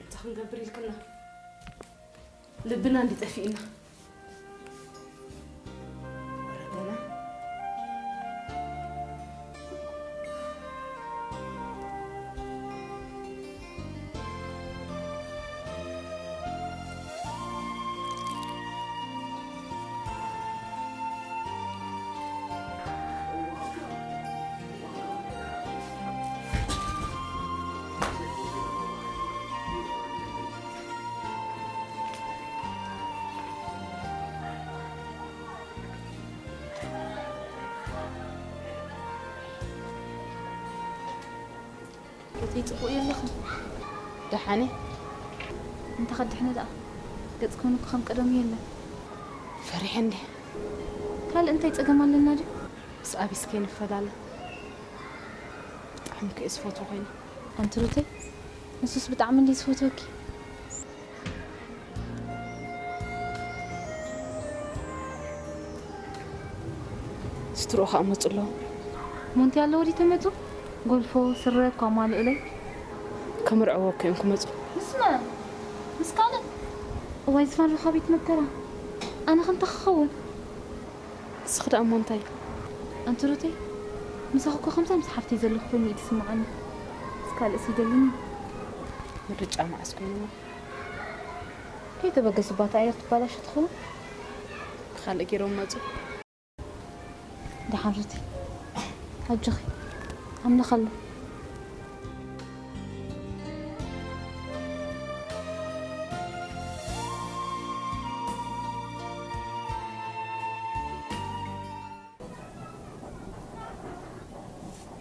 እንታይ ክንገብር ኢልክና? ልብና እንዲጠፊእና። ወረደና። እቲ ጽቡቕ የለኹም። ደሓነ? እንተ ኸድሕነ ደኣ ገጽ ኮነ እኮ ከም ቀደሙ የለን። ፈሪሐ እንዴ? ካልእ እንታይ ጸገም ኣለና ድዩ? ምስ ኣቢስ ከይንፈላለ። ብጣዕሚ ከ ዝፈትዎ ኮይነ። ኣንቲ ሩተይ፣ ንሱስ ብጣዕሚ እንዲ ዝፈትወኪ። ስትሮ ከኣ መጹ ኣለዉ። ሞንቲ ኣለዎ ድዩ ተመጹ? ጎልፎ፣ ስረ እኳ ማልእለይ። ከምርዐዎ እኮ እዮም ክመጹ። ምስ መን? ምስ ካልእ? እዋይ ዝፈርኻ ቤት መከራ። ኣነ ከምታ ክኸውን። ንስኺ ደኣ እሞ እንታይ? ኣንቲ ሩተይ፣ ምሳኺ እኮ ከምዛ ምስ ሓፍተይ ዘለኹ ኮይኑ እዩ ዝስምዓኒ። ምስ ካልእስ ይደልኒ። ምርጫ መዓስ ኮይኑዎ? ከይተበገሱ ባታ ኣየር ትባላሾ ትኸውን። ብኻልእ ገይሮም መጹ። ደሓን ሩተይ፣ ኣጆኺ፣ ኣምላኽ ኣሎ።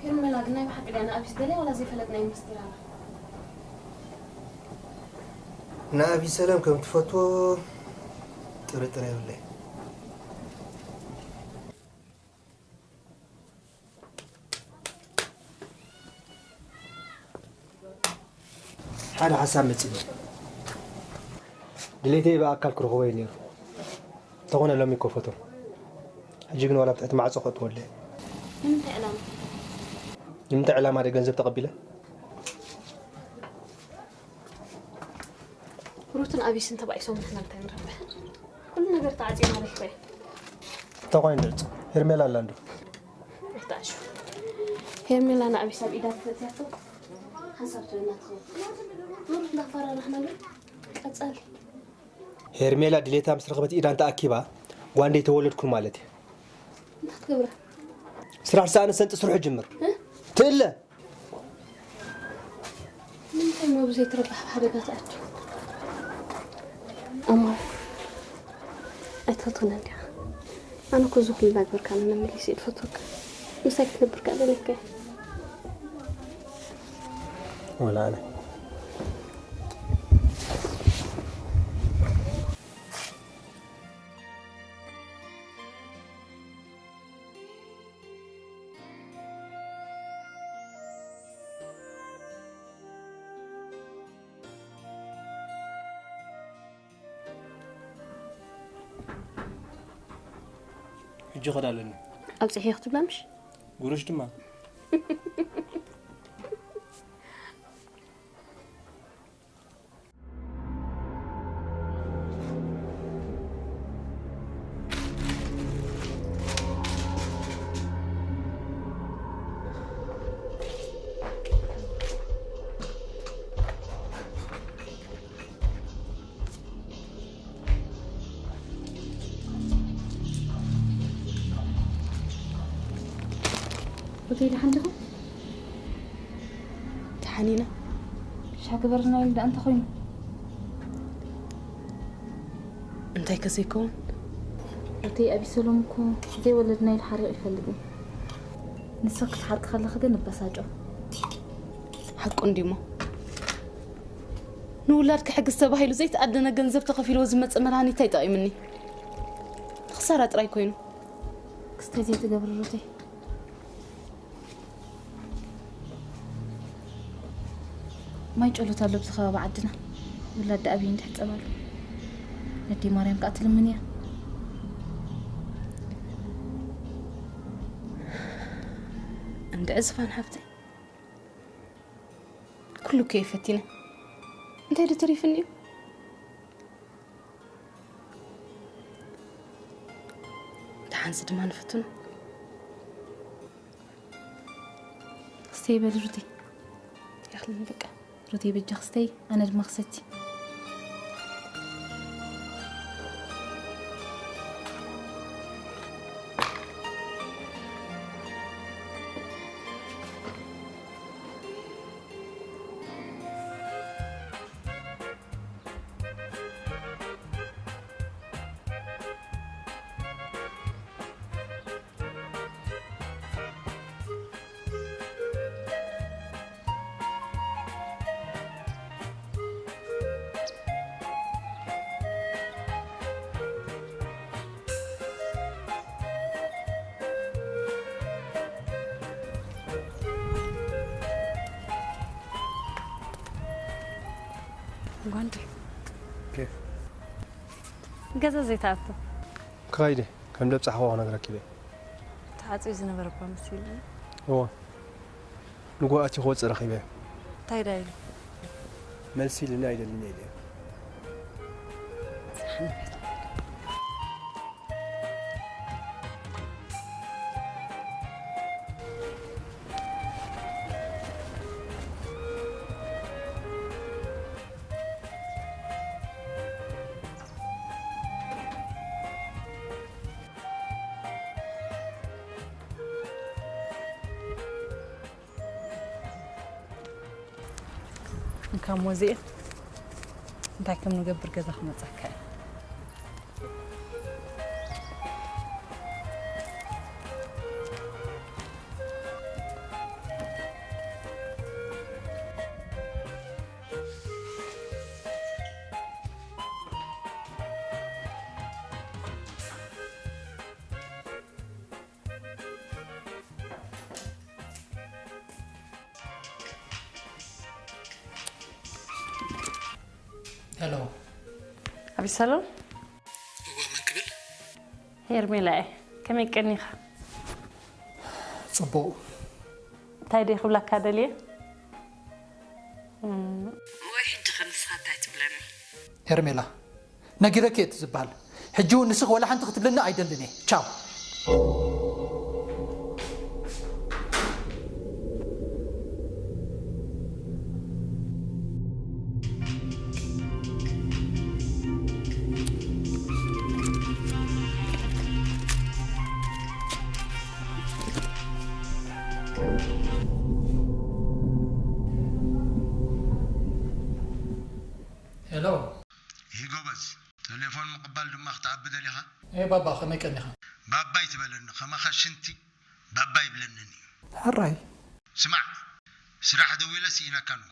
ሄርሜላ ግን ናይ ብሓቂ ድያ ንኣብይስ ደልያ ዋላ ዘይፈለጥናዮ ምስጢር ኣላ? ንኣብይ ሰላም ከም ትፈትዎ ጥርጥር የብለይ። ሓደ ሓሳብ መጺኒ። ድሌተይ ብኣካል ክረኽቦ እዩ ነይሩ። እንተኾነ ሎሚ እኮ ፈቶ። ሕጂ ግን ዋላ ኣብ ትሕቲ ማዕጾ ከእትወለ። ንምንታይ ዕላማ? ንምንታይ ዕላማ ደ ገንዘብ ተቐቢለ? ሩትን ኣቢስን ተባኢሶም ንሕና እንታይ ንረብሕ? ኩሉ ነገር ተዓጽዩ ማለት እኮ እዩ። እንታይ ኮይኑ ንዕጾ? ሄርሜላ ኣላ እንዶ። ኣይተዓሹ። ሄርሜላ ንኣቢስ ኣብ ኢዳ ተፈትያቶ ሓንሳብ ትብልና ትኸውን። ሩት እንዳፈራራሕና ግን ቀጻሊ። ሄርሜላ ድሌታ ምስ ረኸበት ኢዳ እንተኣኪባ ጓንደይ ተወለድኩ ማለት እዩ። እንታይ ክትገብራ? ስራሕ ዝሰኣነ ሰንጢ ስርሑ ጅምር። እ? ትእለ። ንምንታይ እሞ ብዘይትረብሕ ኣብ ሓደጋ ትኣቱ? ኣማር፣ ኣይትፈትወንን ዲኻ? ኣነ እኮ እዚ ኩሉ እናገበርካኒ መመሊሰ እየ ዝፈትወካ። ምሳይ ክትነብር ከኣ ደልየካ እየ። ወላ ኣነ። ሕጂ ኸዳ ኣለኒ። ኣብፅሕዮ ክትብላ ምሽ? ጉርሽ ድማ። ሆቴል ሓንቲኹም? ተሓኒና። ሻ ግበርና ኢሉ ደኣ እንተኾይኑ። እንታይ ከ ዘይከውን? እተይ ኣቢሰሎም እኮ ዘይወለድና ኢሉ ሓሪቑ ይፈልጥ እዩ። ንሳ ክትሓርቂ ከለኺ ግን እበሳጮ። ሓቁ እንዲሞ። ንውላድ ክሕግዝ ተባሂሉ ዘይተኣደነ ገንዘብ ተኸፊልዎ ዝመጸ መድሃኒት እንታይ ጠቒምኒ? ንኽሳራ ጥራይ ኮይኑ። ክስታይ ዘይትገብሪ ሩተይ። ማይ ጨሎት ኣሎ ኣብዚ ከባቢ ዓድና። ውላድ ደኣ ብይ እንድሕጸባሉ። ነዲ ማርያም ከኣ ትልምን እያ። እንድዒ ዝፋን ሓፍተይ፣ ኩሉ እኮ እየ ፈቲነ። እንታይ ዶ ተሪፍኒ እዩ? ደሓንሲ ድማ ንፍትኖ። ስተይ በል ሩቲ። ያኽልን በቃ። ሩቲ በጃ ክስተይ፣ ኣነ ድማ ክሰቲ። ጓንዲ። ኬፍ። ገዛ ዘይትኣቱ? ክኸይድ እየ። ከም ደብጻሕኹ ክነግረኪ እየ። ተዓጽዩ ዝነበረ እኳ መሲሉኒ። እወ። ንግሆ ኣትዩ ክወጽእ ረኺበዮ። እንታይ ደኣ ኢሉ? መልሲ ኢሉኒ ኣይደልን እየ ኢለዮ። እንካ ሞዚኤ፣ እንታይ ከም ንገብር ገዛ ክመጻካ እየ። ሄሎ። ኣቢሰሎም? እወ፣ መን ክብል? ሄርሜላ እየ። ከመይ ቀኒኻ? ጽቡቕ። እንታይ ደይ ክብለካ ደልየ? እም። ወይ ሕጂ ኸ ንስኻ እንታይ ትብለኒ? ሄርሜላ፣ ነጊረኪ እየ እቲ ዝበሃል። ሕጂ እውን ንስኺ ወላ ሓንቲ ክትብልኒ ኣይደልን እየ። ቻው። ሄሎ። ይህ ጎበዝ፣ ቴሌፎን ምቕባል ድማ ክትዓቢ ደሊኻ? ኤ ባባ፣ ከመይ ቀኒኻ? ባባ ኣይትበለኒ፣ ከማኻ ሽንቲ ባባ ይብለንን እዩ። ሕራይ። ስማዕ፣ ስራሕ ደዊለ ስኢነካ ንጎ።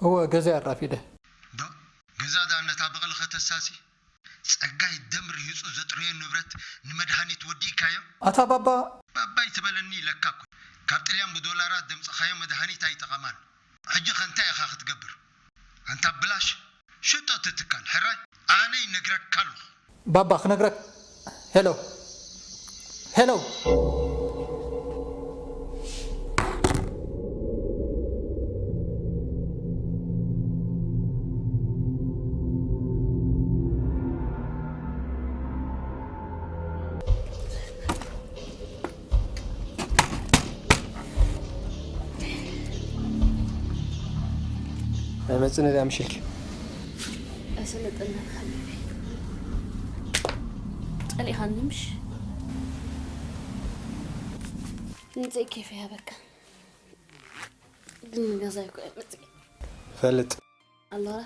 እወ፣ ገዛይ ኣራፊደ። ዶ? ገዛ ደኣ ነታ በቕሊ ከተሳሲ? ጸጋይ ደም ርሂጹ ዘጥረዮ ንብረት ንመድሃኒት ወዲእካዮ? ኣታ ባባ። ባባ ኣይትበለኒ ኢለካ እኮ። ካብ ጥልያን ብዶላራት ደምጽኻዮ መድሃኒት ኣይጠቐማን። ሕጂ ኸ እንታይ ኢኻ ክትገብር? ኣንታ ብላሽ፣ ሽጦ እቲ ትካል፣ ሕራይ? ኣነ ይነግረካ ኣለኹ። ባባ ክነግረክ። ሄሎ፣ ሄሎ። ኣይመጽእን እያ ምሽ ኢልኪ። ኣይሰለጠናን ሓቢቢ። ጸሊእኻኒ ምሽ? ምጽእ ኬፍ ይሃበካ። ግን ንገዛይ እኮ እየ መጽእ። ፈልጥ። ኣሎራ።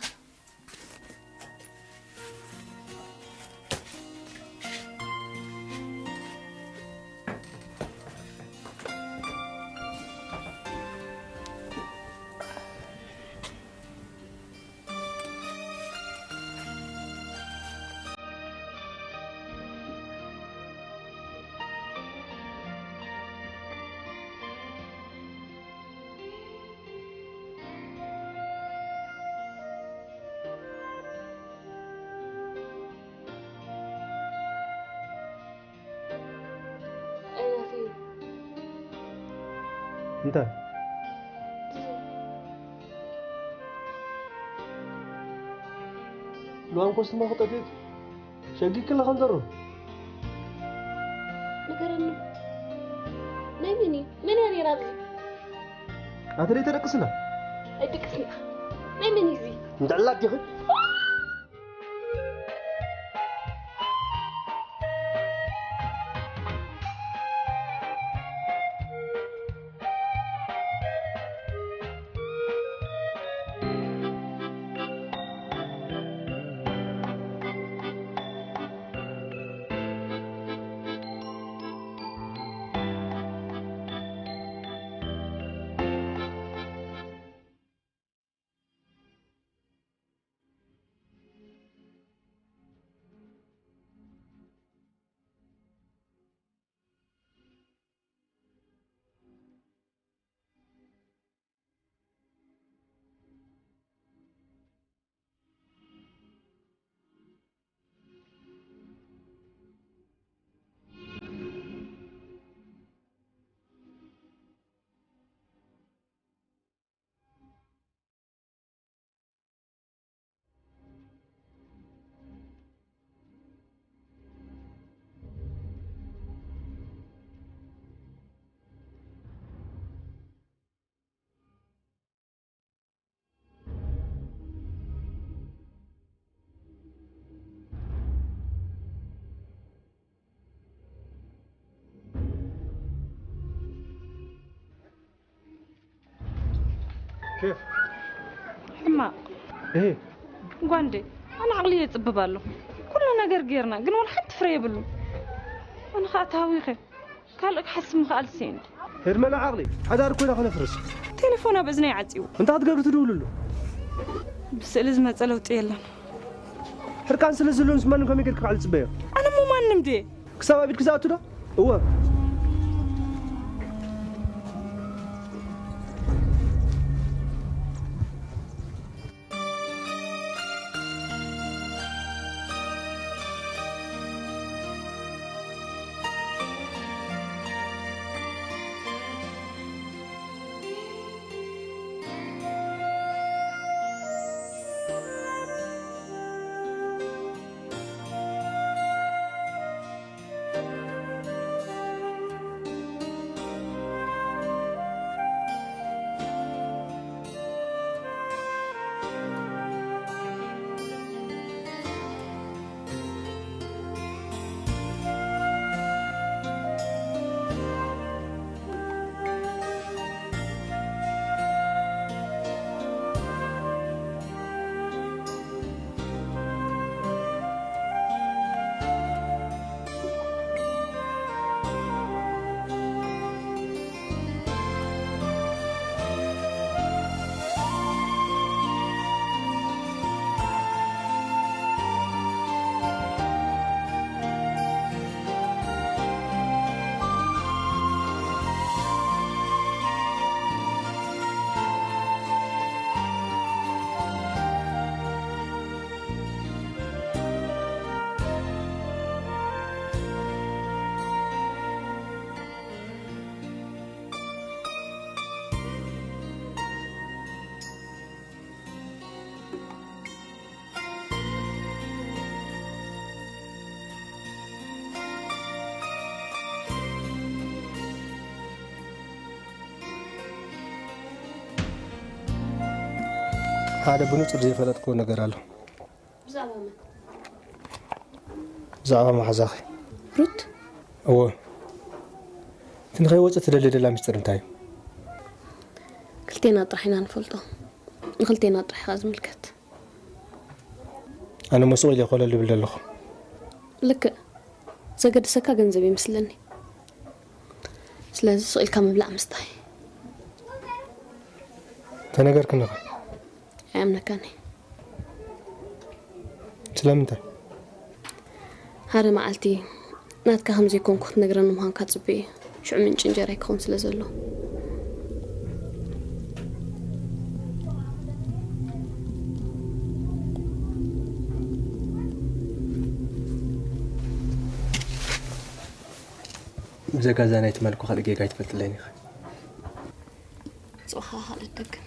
እንታይ? ሉዋን ኮስትማ ክጠፍእ ሸጊ ክለ ከምዘሩ ንገረኒ። ናይ መን እዩ? መን እያ ነይራ ኣብዚ? ኣተለይ ተደቅስና ኣይደቅስና። ናይ መን እዩ እዚ? እንድዕላክ ዲኺ? ኬፍ ሕማቕ እሄ ጓንዴ ኣነ ዓቕሊ የፅብብ ኣሎ ኩሉ ነገር ጌርና ግን ወላ ሓንቲ ፍረ የብሉ ኣነ ከዓ ተሃዊኸ ካልእ ክሓስብ ምኽኣል ስኢን ሄርመላ ዓቕሊ ሓዳር ኮይና ከነፍርስ ቴሌፎን ኣብ እዝነይ ዓፂው እንታይ ክትገብሪ ትድውልሉ ብስእሊ ዝመፀ ለውጢ የለን ሕርቃን ስለ ዘሎ ምስ ማንም ከመይ ጌርካ ክዕል ፅበዮ ኣነ ሞ ማንም ድየ ክሳብ ኣብ ኢድኪ ዝኣቱ ዶ እወ ሓደ ብንጹር ዘይፈለጥክዎ ነገር ኣሎ። ብዛዕባ መን? ብዛዕባ መሓዛኺ። ሩት? እወ። እቲ ንኸይወጽእ ትደሊ ደላ ምስጢር እንታይ እዩ? ክልቴና ጥራሕ ኢና ንፈልጦ። ንክልቴና ጥራሕ ኢኻ ዝምልከት። ኣነ ሞ ስቕ ኢለ ኮለል እብል ዘለኹ። ልክእ። ዘገድሰካ ገንዘብ ይመስለኒ። ስለዚ ስቕ ኢልካ ምብላዕ ምስታይ። ተነገርክኒ ኸ? ኣይኣምነካን እየ። ስለምንታይ? ሓደ መዓልቲ ናትካ ከም ዘይኮንኩ ክትነግረኒ ምዃንካ ጽቡቕ እዩ። ሽዑ ምንጪ እንጀራይ ክኸውን ስለ ዘሎ። ብዘጋዛ ናይ ትማሊ እኮ ካልእ ጌጋ ኣይትፈልጥለይን ኢኻ። ኣሃ፣ ልደግም።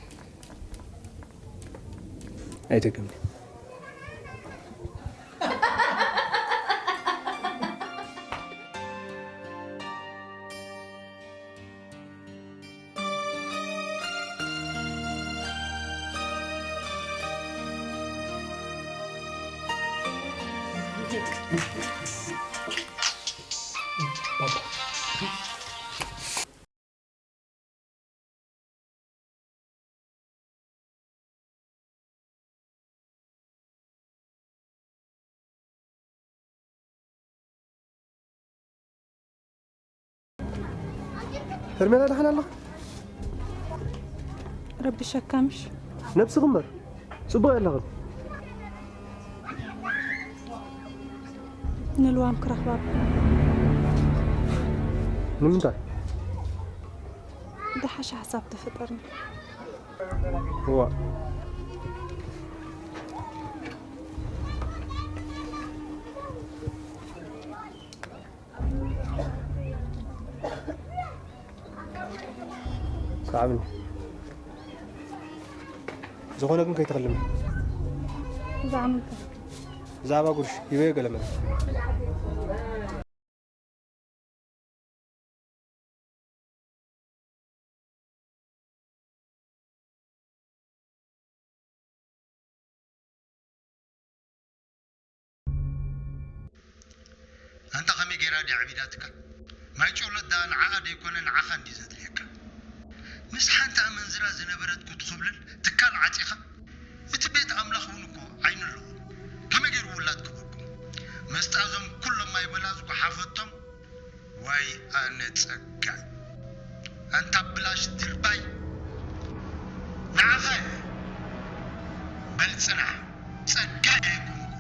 ኣይደግምን። ሄርሜላ ደሓን ኣለኺ? ረቢሸካ ምሽ ነብስኺ እምበር ጽቡቕ የለኽን። ንልዋም ክረኽባ ንምንታይ? ዝሓሸ ሓሳብ ተፈጠርኒ። ዋ ሰዓብኒ ዝኾነ ግን ከይተኸልሚ ብዛዕባ ምንታይ? ብዛዕባ ጉርሽ ሂበዮ ገለመለ ኣንታ ከመይ ገይራ ድያ ዕቢዳትካ? ማይ ጨሎት ደኣ ንዓኣ ደይኮነ ንዓኻ እንድዩ ዘድልየካ። ምስ ሓንቲ ኣመንዝራ ዝነበረት ክትኹብልል ትካል ዓጺኻ? እቲ ቤት ኣምላኽ እውን እኮ ዓይኒ ኣለዎ። ከመይ ገይሩ ውላድ ክህበኩም? መስጣ እዞም ኩሎም ማይ በላ ዝጓሓፈቶም ዋይ ኣነ ጸጋይ ኣንታ ብላሽ ድርባይ ንዓኸ በል ጽናሕ ጸጋይ ኣይኮንኩ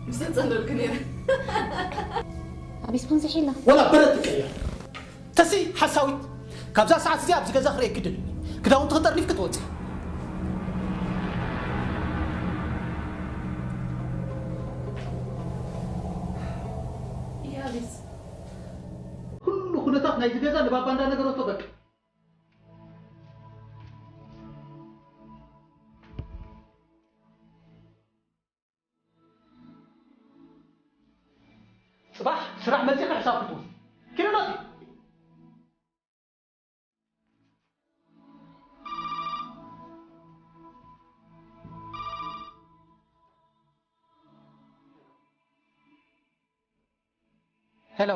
ምሰ ጸለልኩ ነይረ ኣቢስ ቡን ዝሒላ ወላ በረድ ትቀየር ተሲ ሓሳዊት ካብዛ ሰዓት እዚኣ ኣብዚ ገዛ ክርእየኪ ደልኒ ክዳውንቲ ክጠርኒፍ ክትወፂ ያሊስ ኩሉ ኩነታት ናይዚ ገዛ ንባባ እንዳነገረቶ በቃ ጽባሕ ስራሕ መጺኻ ሕሳብ ክትወስድ ኪነናት ሄሎ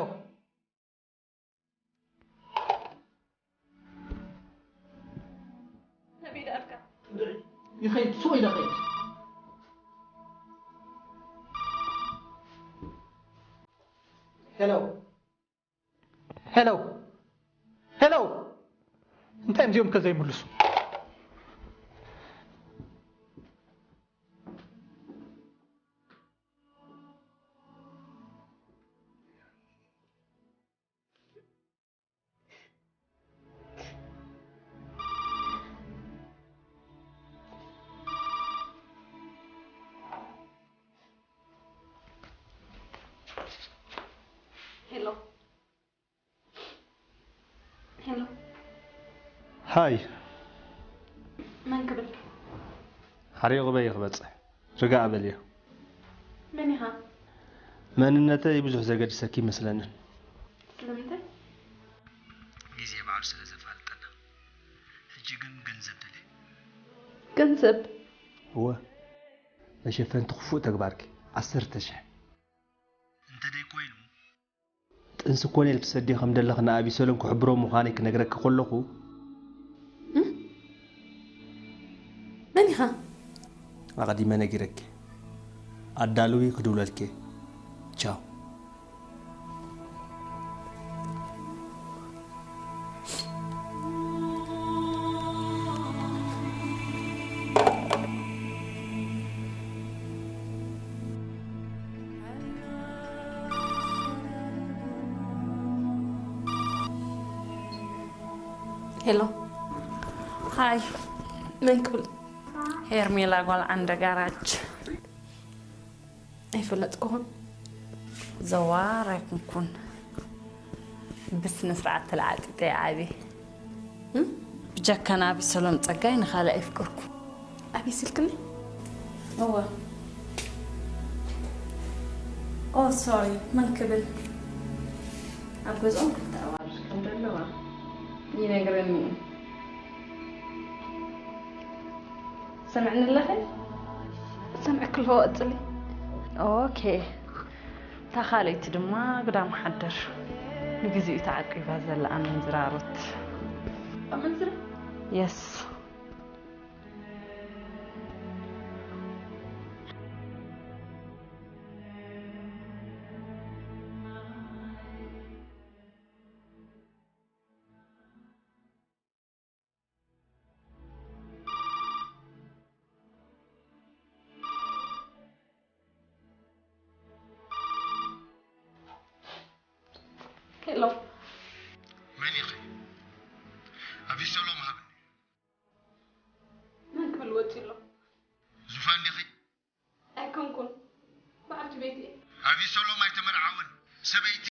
ነቢይ ደኣልካ ይኸይድ ስወ ኢለ ኸይድ ሄሎ ሄሎ ሄሎ እንታይ እዮም እዚኦም ከዘይምልሱ ሄሎ ሄሎ ሃይ መን ክብል ሓሪቑ በየ ክበፅሕ ርጋእ በልዮ መን ኢኻ መንነተይ ብዙሕ ዘገድሰኪ ይመስለንን ስለምንታይ ግዜ ባዕሉ ስለ ዘፋልጠና ሕጂ ግን ገንዘብ ደልየ ገንዘብ እወ መሸፈንቲ ክፉእ ተግባርኪ ዓሰርተ ሽሕ እንተ ደይኮይኑ ጥንሲ ኮነ ኢልኪ ትሰድዮ ከም ደለኺ ንኣቢሰሎም ክሕብሮ ምዃነይ ክነግረኪ ከለኹ መን ኢኻ ኣቐዲመ ነጊረኪ ኣዳልዊ ክድውለልኪ ቻው ሄሎ ሃይ መን ክብል? ሄርሜላ ጓል ዓንደ ጋራጅ። ኣይፈለጥኩኹን። ዘዋር ኣይኩንኩን። ብስነ ስርዓት ተለዓጢጠ እየ ዓብየ። እም? ብጀካ ንኣቢሰሎም ጸጋይ ንኻልእ ኣይፍቅርኩ። ኣቢስ ኢልክኒ? እወ። ኦ፣ ሶሪ፣ መን ክብል? ኣብ ገዝኦም ክልተ ኣዋልድ ከም ዘለዋ ይነግረኒ እዩ። ሰምዕኒ ኣለኺ? ሰምዕኪ ኣለኹ፣ ቀጽሊ። ኦኬ። እታ ካልኣይቲ ድማ ግዳም ሓደር። ንግዚኡ ተዓቂባ ዘላ ኣመንዝራ ሩት። ኣመንዝራ? የስ። ሄሎ። መን ኢኺ? ኣቢሰሎም ሃብኒ። መን ክብል ወጺኡ ኣሎ? ዙፋን ዲኺ? ኣይኮንኩን። በዓልቲ ቤት እየ። ኣቢሰሎም ኣይተመርዓወን። ሰበይቲ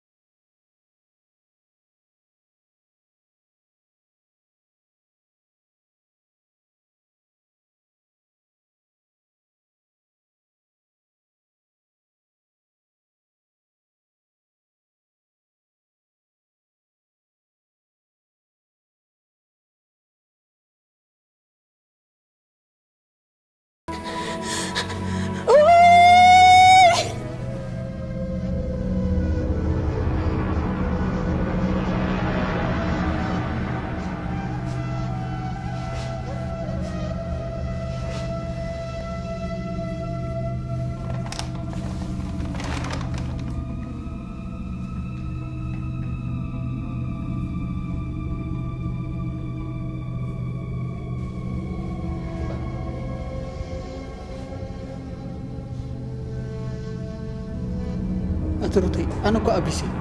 ኣቲ ሩተይ፣ ኣነ እኮ ኣቢስ እየ።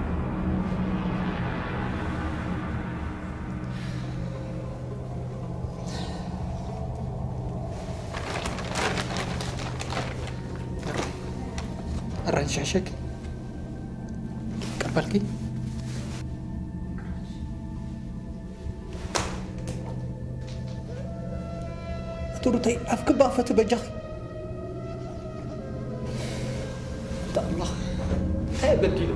ኣራንሺ ሕሸኪ ቀበልኪ። ኣቲ ሩተይ፣ ኣፍኪ ባፈቲ በጃኺ። ኣቲ ኣምላኽ፣ እንታይ በዲሉ?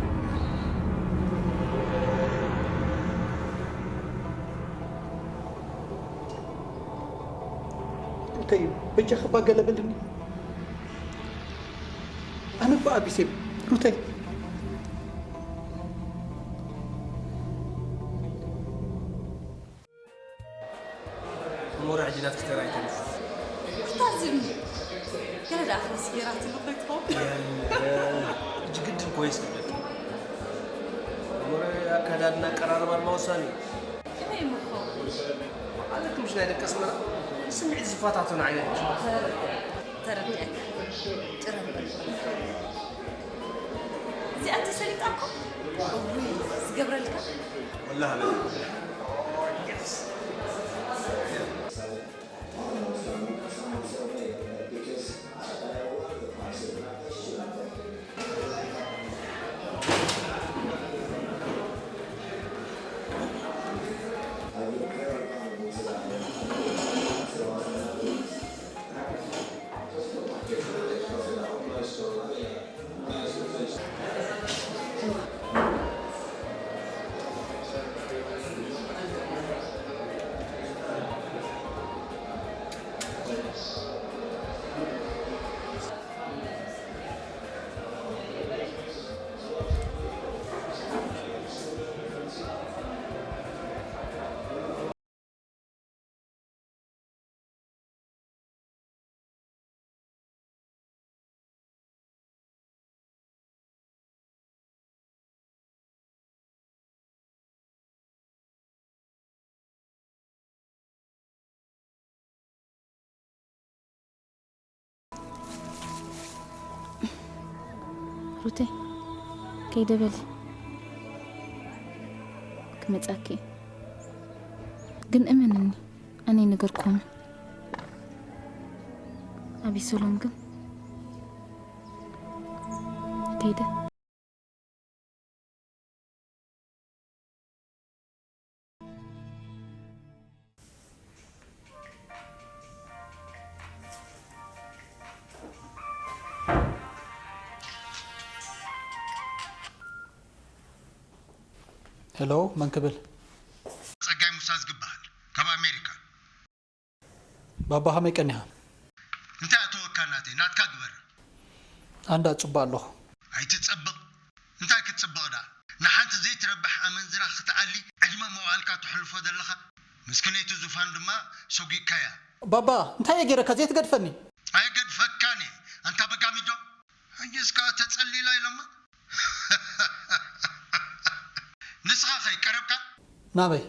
ሩተይ፣ በጃኺ እባ ገለ በልኒ። ኣነ እኮ ኣቢስ እየ ሩተይ። ሞራ ሕጂ ናትኪ ተራ ኣይተርፍን። ኣታ ዝም። ገለ ደኣ ፈስ ገይራትሉ ከይትኸውን። የለ። ሕጂ ግድን እኮ እየ ዝገብረልኪ። ሞራ ኣካዳድና ኣቀራርባ ድማ ወሳኒ እዩ። ከመይ እሞ ክኸውን? ኣለኪ ምሽ ናይ ደቂ ኣስመራ ስምዒት ዝፈታተኑ ዓይነት። ተረዲኣካ። ጭረ በል። እዚኣ እንተሰሊጣ እኮ እውይ ዝገብረልካ። ወላሂ በል። ሩተይ፣ ከይደ በሊ። ክመጻኪ። ግን እመንኒ፣ ኣነ ኣይነገርኩምን። ኣቢሰሎም ግን ከይደ። ሄሎ፣ መን ክብል? ጸጋይ ሙሳ ዝግበሃል፣ ካብ ኣሜሪካ። ባባ፣ ከመይ ቀኒኻ? እንታይ ኣተወካ ናተይ፣ ናትካ ግበር። ኣንዳ ጽቡቕ ኣለኹ። ኣይትጸብቕ። እንታይ ክትጽብቕ ደኣ? ንሓንቲ ዘይትረብሕ ኣመንዝራ ክትኣሊ ዕድመ መዋእልካ ተሕልፎ ዘለኻ። ምስክነይቲ ዙፋን ድማ ሰጒግካያ። ባባ፣ እንታይ እየ ገይረካ ዘይትገድፈኒ? ኣይገድፈካን እየ፣ ኣንታ በጋሚዶ። ሕጂስ ከኣ ተጸሊላ ኢሎማ። ንስኻ ኸይ ቀረብካ? ናበይ?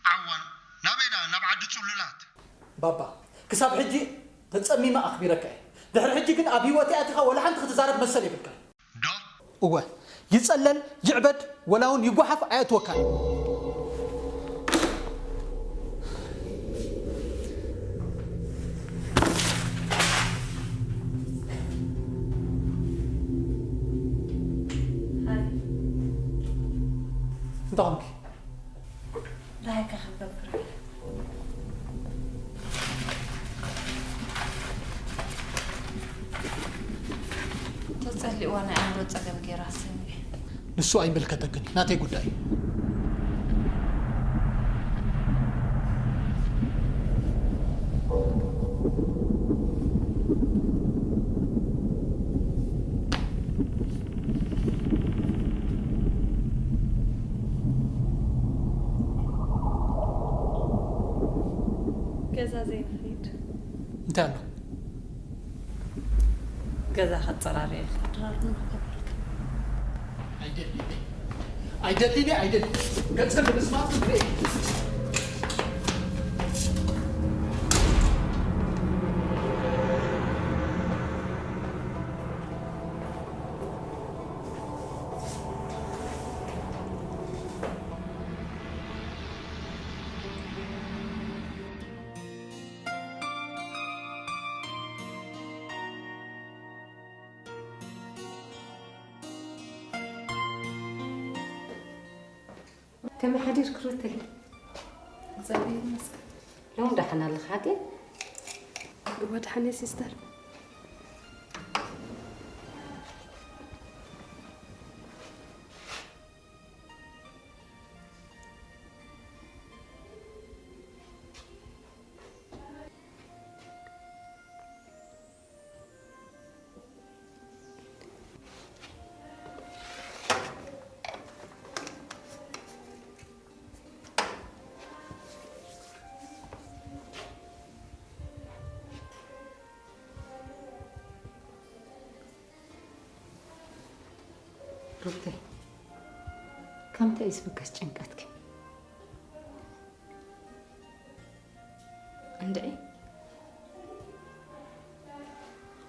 ዓዋን፣ ናበይ ደኣ? ናብ ዓዲ ጽሉላት። ባባ፣ ክሳብ ሕጂ ተጸሚመ ኣኽቢረካ እየ። ድሕሪ ሕጂ ግን ኣብ ህይወተይ ኣቲኻ ወላ ሓንቲ ክትዛረብ መሰል የብልካን። ዶ? እወ፣ ይጸለል፣ ይዕበድ፣ ወላ እውን ይጓሓፍ ኣየእትወካን። እንታይ ኾንኪ? እንታይ ከ ክገብር? ተጸሊእዋ ናይ ኣእምሮ ጸገም ገይራ ሰሚዐ። ንሱ ኣይምልከተክን እዩ፣ ናተይ ጉዳይ እዩ። ገዛ ዘይንኸይድ? እንታይ ኣሎ? ገዛ ከጸራርየ ክድራር ንኸብረልካ። ኣይደልን፣ ኣይደልን፣ ኣይደልን። ገንዘብ ንምስማት ትብለይ። ከመይ ሓዲርኪ ሩተይ? እግዚኣብሔር ይመስገን። ሎም ደሓን ኣለኺ ሓቂ? እወ ደሓን እየ ሲስተር። ሩተይ፣ ካብ እንታይ እዩ ዝብገስ ጭንቀትኪ? እንድዒ፣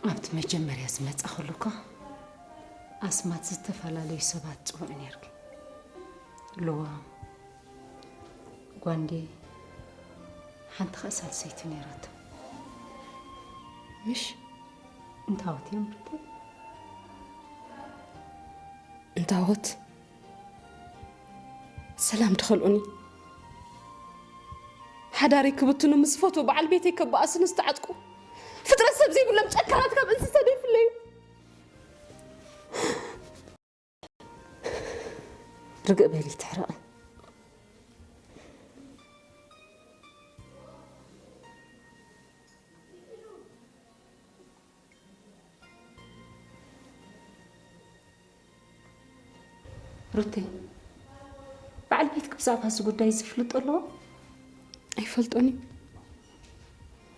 ኣብቲ መጀመርያ ዝመጻኹሉ እኳ ኣስማት ዝተፈላለዩ ሰባት ትጽውዒ ነይርኪ። ልዋም፣ ጓንዴ፣ ሓንቲ ኸኣ ሳልሰይቲ ነይራቶ። ምሽ? እንታወት እዮም ሩተይ? እንታወት? ሰላም ድኸልኡኒ። ሓዳረይ ክብትኑ ምስ ፈትዉ በዓል ቤተይ ከበኣስኑ ዝተዓጥቁ ፍጥረት ሰብ ዘይብሎም ጨካናት ካብ እንስሳ ዶ ይፍለዩ? ርግእ በሊ ትሕረቒ። ሩተይ፣ በዓል ቤትኪ ብዛዕባ እዚ ጉዳይ ዝፍልጦ ኣለዎ? ኣይፈልጦን እዩ።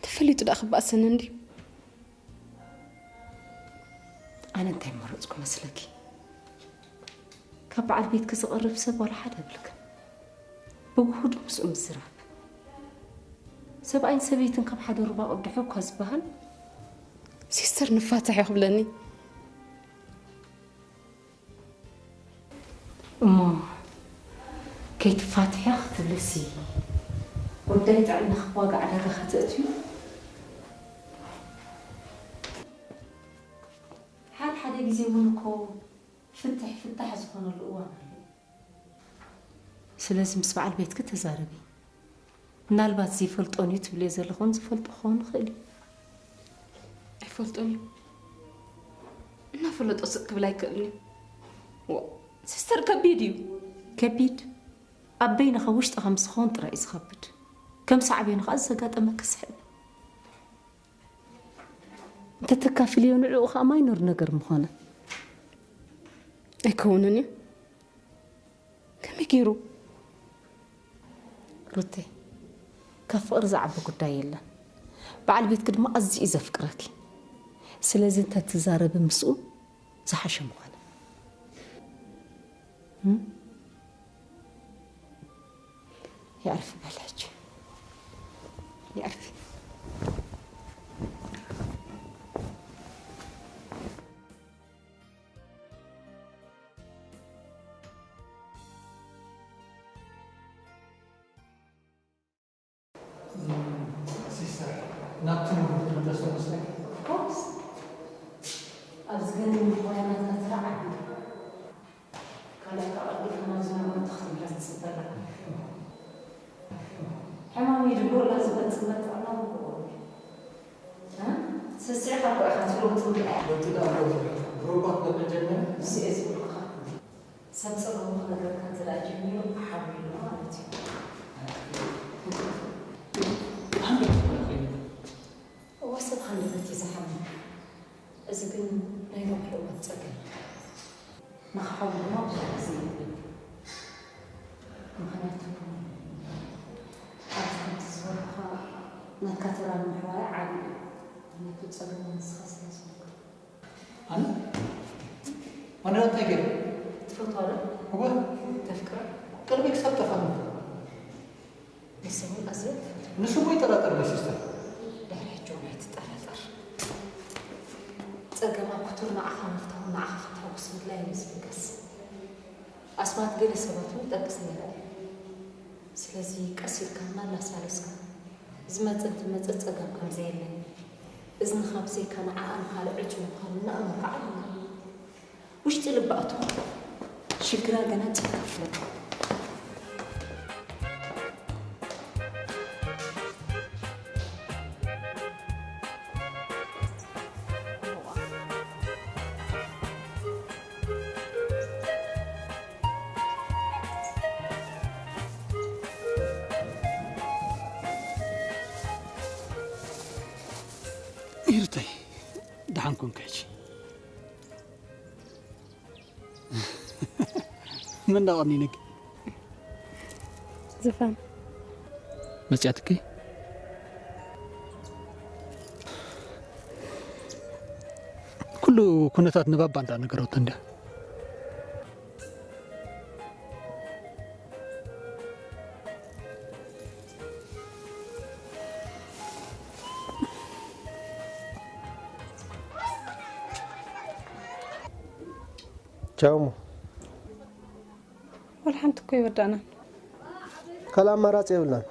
ተፈሊጡ ደኣ ክበኣሰኒ እንድዩ። ኣነ እንታይ መረጽኩ መስለኪ? ካብ በዓል ቤትኪ ዝቐርብ ሰብ ዋላ ሓደ የብልክን። ብውሁድ ምስኡ ምዝራብ። ሰብኣይን ሰበይትን ካብ ሓደ ሩባ ቅድሑ እኳ ዝበሃል። ሲስተር ንፋታሕ እዩ ክብለኒ። እሞ ከይትፋትሕያ ክትብልሲ ጉዳይ ጥዕናኺ ዋጋ ዕዳጋ ከተእትዩ? እዚ እውን እኮ ፍትሕ ፍታሕ ዝኾነሉ እዋን ኣሎ። ስለዚ ምስ በዓል ቤትኪ ተዛረቢ። ምናልባት ዘይፈልጦን እዩ ትብልዮ ዘለኹን ዝፈልጦ ክኸውን ይኽእል እዩ። ኣይፈልጦን እዩ። እናፈለጦ ስቕ ክብል ኣይክእልን እዩ። ዋ፣ ሲስተር ከቢድ እዩ። ከቢድ ኣብ በይንኻ ውሽጥኻ ምስ ዝኸውን ጥራይ እዩ ዝኸብድ። ከም ሳዕቤኑ ከዓ ዘጋጠመ ክስሕብ። እንተተካፍልዮ ንዕኡ ከዓ ማይኖር ነገር ምኾነ። ኣይከውንን እዩ። ከመይ ገይሩ? ሩቴ፣ ካብ ፍቕሪ ዝዓቢ ጉዳይ የለን። በዓል ቤትኪ ድማ ኣዝዩ እዩ ዘፍቅረኪ። ስለዚ እንተትዛረቢ ምስኡ ዝሓሸ ምኾነ። እም? የዕርፊ በል ሕጂ። የዕርፊ። ሲስተር፣ ናብ ትምህርቲ ትምለስ ዶ መስለኪ? Of course። ኣብ ዝገርም ሆያ ናትካ ተራ ዓቢ። ካልኣይ ተቐልጢፍና ዝነበሩ ተኽትብለት ጽበላ። ሕማም ይድብሮላ ዝመጽእ መጥዕና ምቁር። እ? ስስዕኻ እኮ ኢኻ ትለውጥ ምርኣያ። በቲ ዳቦ ሮቦት ነቐጀመ? ንሱ እየ ዝብልካ። ሰብ ጸገሙ ክነግረካ እንተ ደኣ ጀሚሩ፣ ሓዊ ኣሎ ማለት እዩ። እወ፣ ሰብ ሃንደበት እዩ ዝሓሚ። እዚ ግን ናይ ነዊሕ እዋን ጸገም እዩ። ንኽሓዊ ድማ ብዙሕ ግዜ የብሉን። ምኽንያቱ፣ ኣብዚ ከምቲ ዝበልኩኻ ናትካ ተራ ንምሕዋያ ዓቢ እዩ። ምኽንያቱ ጸገም ንስኻ ስለ ዝኾንካ። ኣነ? ኣነ እንታይ ገይረ? ትፈትዋ ዶ? እወ። ተፍቅራ? ቅድሚ ክሳብ ጠፋ ንፈ ንሱ እውን ኣዝያ ትፈትዋ። ንሱ እሞ ይጠራጠር ዶ ሲስተር? ድሕሪ ሕጂ እውን ኣይትጠራጠር። ጸገማ ክቱር ንዓኻ ምፍታውን ንዓኻ ከተሐጉስ ምድላይን እዩ ዝብገስ። ኣስማት ገለ ሰባት እውን ይጠቅስ ነይረ እዩ። ስለዚ ቀስ ኢልካ እናላሳለስካ ዝመጽእ እንትመጽእ ጸገም ከም ዘየለ፣ እዝንኻ ብዘይካ ንዓኣ ንኻልእ ዕጩ ምዃኑ እናኣመንካ ዓብዩ። ውሽጢ ልባ ኣቱ። ሽግራ ገና ጸጋ ፍለጥ። ይርተይ፣ ደሓን ኮንካ ሕጂ? መን ዳ ቀኒነኪ? ዝፋን። መጽያትኪ? ኩሉ ኩነታት ንባባ እንዳ ነገረቶ እንድያ። ቻው እሞ። ወላ ሓንቲ እኮ ይወዳእናን። ካልእ ኣማራፂ የብልናን።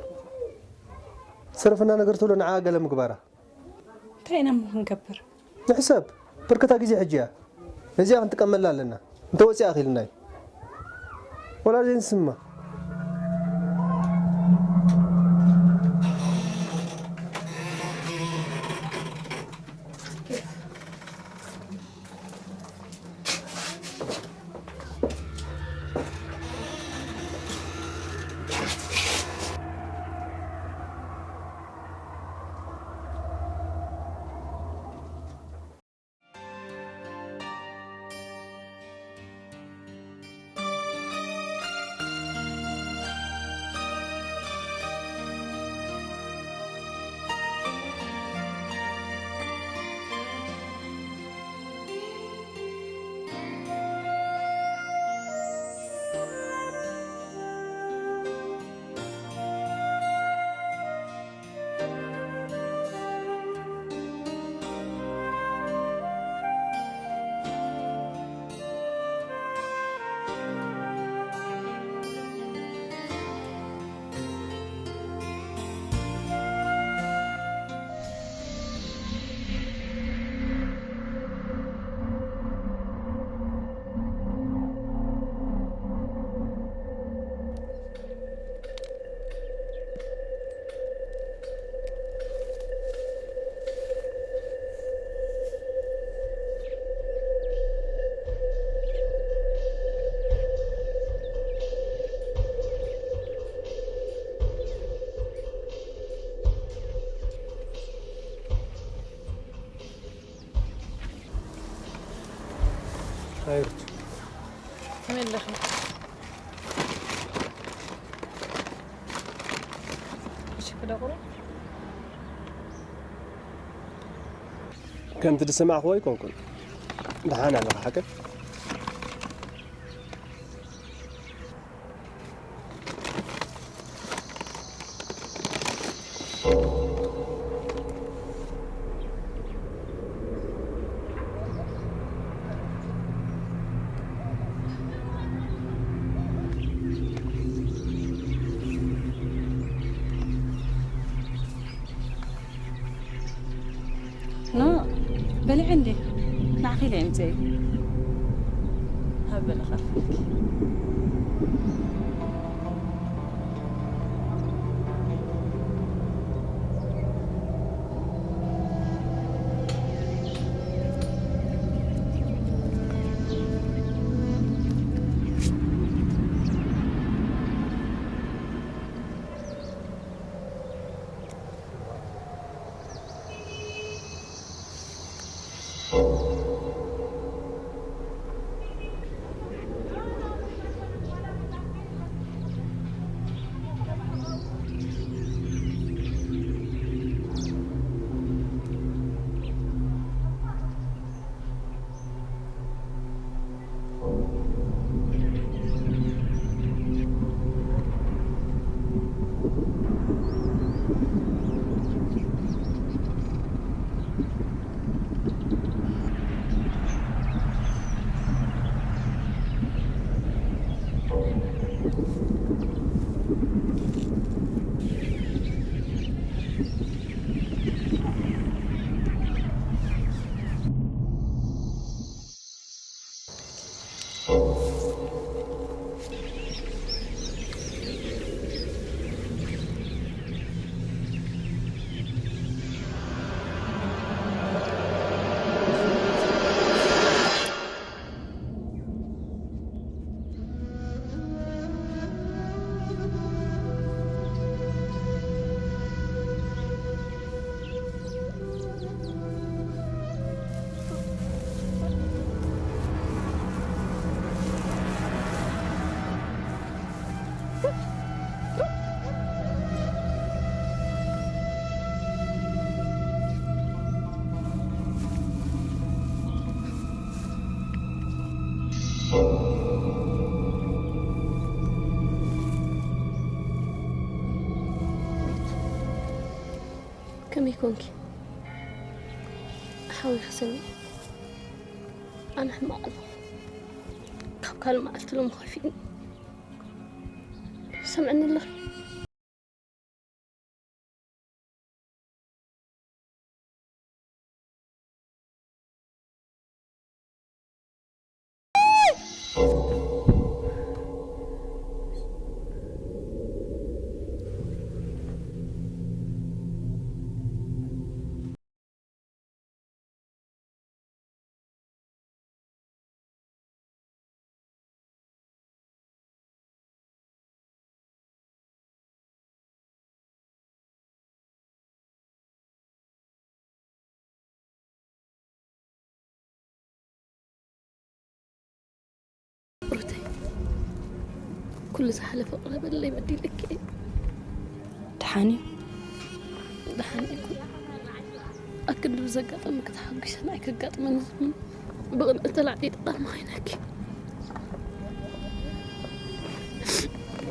ስርፍና ነገር ትብሎ ንዓ ገለ ምግባራ። እንታይ ኢና እሞ ክንገብር? ንሕሰብ፣ ብርክታ ግዜ ሕጂ እያ። ነዚኣ ክንጥቀመላ ኣለና። እንተ ወፂኣ ኣኺልና እዩ። ወላ ዘይንስማ። ከመይ ኣለኺ? እሺ፣ ክደቑሩ? ከምቲ ዝሰማዕኽዎ ኣይኮንኩን። ደሓን ኣለኻ ሓቂ? ኖ፣ በሊዐ እንዴ? ንዓኺ ኢለ እምፅእ። ሃበለ ኸፍልኪ። ከመይ ኮንኪ? ሓዊ ክሰሚ። ኣነ ሕማቕ ኣለኹ። ካብ ካልእ መዓልቲ ሎሚ ከፊእኒ። ሰምዕኒ ኣለኺ? ሩተይ፣ ኩሉ ዝሓለፈ ቅረ በለለይ፣ በዲለኪ እየ። ደሓን እዩ። ደሓን ኣይኮን። ኣክንዲ ብዘጋጠመ ከተሓጒሰን ኣይከጋጥመን ዝብል ብቕንኢ ተላዕሊ ጠቓሚ ኮይነኪ።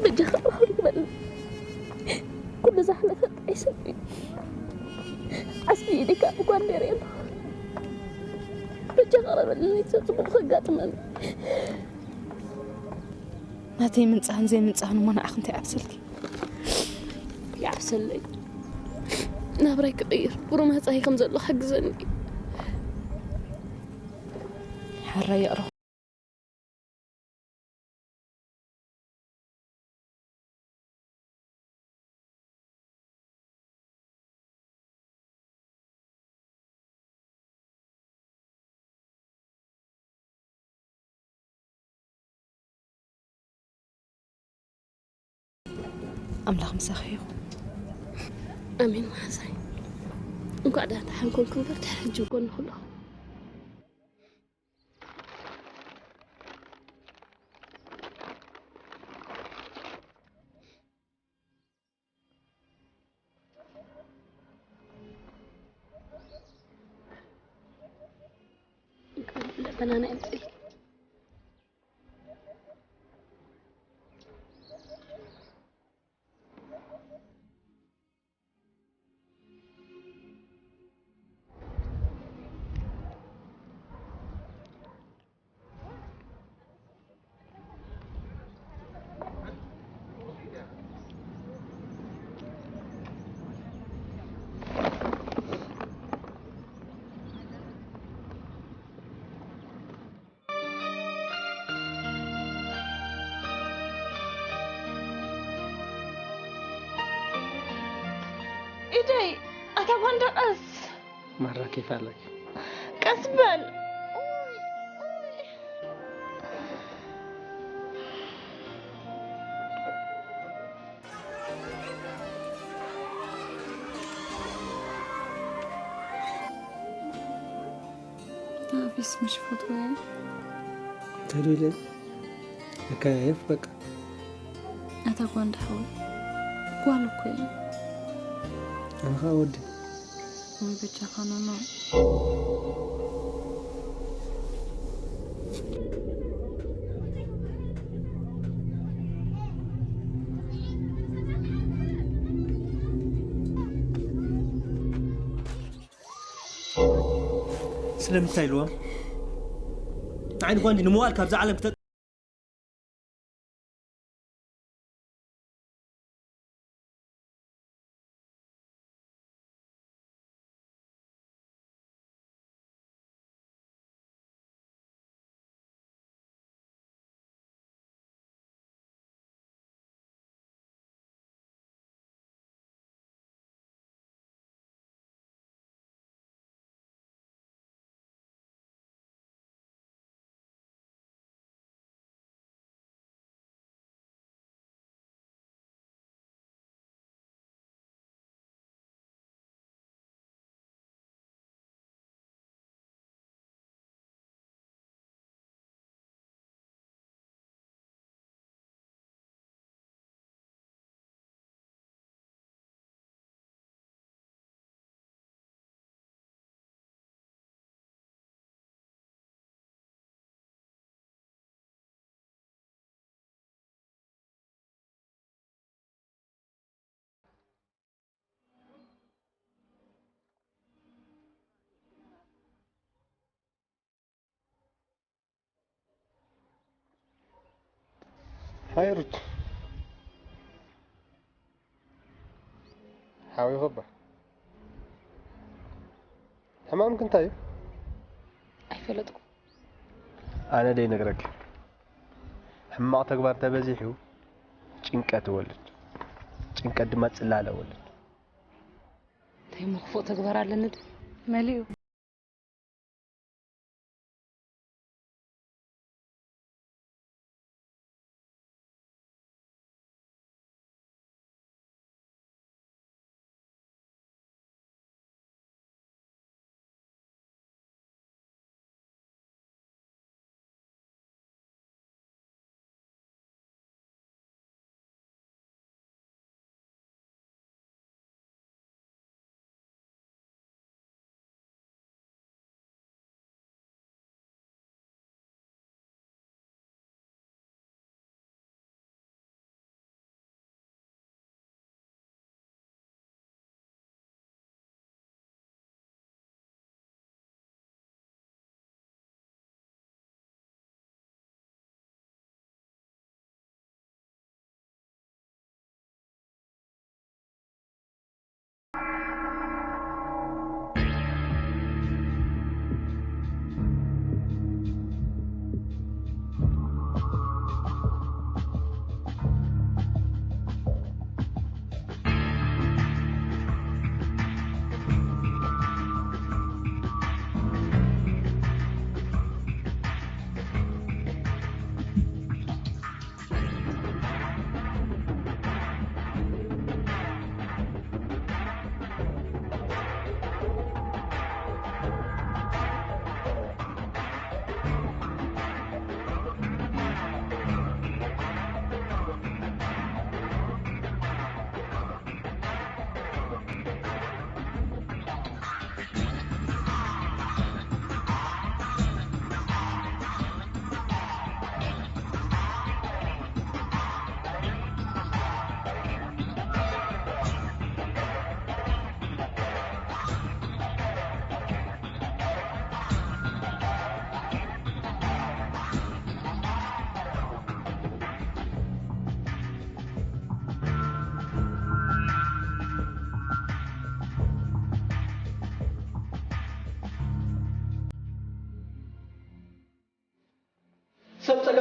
በጃኻ ይቕረ በል። ኩሉ ዝሓለፈ ጥራይ ሰብ እዩ። ዓስቢ ኢድካ እኳ እንደ ርእየ ኣለኹ። በጃኻ ይቕረ በል። ሰብ ጽቡቕ ከጋጥመኒ። ናተይ ምንጻህን ዘይምንጻህን እሞ ንዓኺ እንታይ ይዓብሰልኪ? ይዓብሰለይ። ናብራይ ክቕይር፣ ብሩህ መጻኢ ከም ዘሎ ሓግዘኒ። ሕራይ ይቕረ። ኣምላኽ ምሳኺ ይኹን። ኣሜን መሓዛይ። እንኳዕ ደሓን ደሓን ኮንኩ እምበር፣ ድሕሪ ሕጂ ኣብ ጎንኹ ኣለኹ። ኣነ ኣምፅእ። ኢደይ፣ ኣታ ጓንዳ ቀስ። ማራ ኬፍ ኣለኪ። ቀስ በል። ናፊስ ምሽ ፈትወ። ተደለ። ለካ የፍ በቃ። ኣታ ጓንዳ ሓወይ፣ ጓል እኮ እየ። ኣነ ኸኣ ወዲ። ወይ በጃኻ ኖኖ። ስለምንታይ ኢልዎም? ንዓይ ንኳ እንዲ ንምዋል ካብዛ ዓለም ክተ- ሓይሩት ሓዊኹ እባ። ሕማምክ እንታይ እዩ? ኣይፈለጥኩ። ኣነ ደይ ነግረክ። ሕማቕ ተግባር ተበዚሑ ጭንቀት ይወልድ። ጭንቀት ድማ ጽላለ ይወልድ። እንታይ እሞ ክፉእ ተግባር ኣለኒ ዶ? መሊኡ።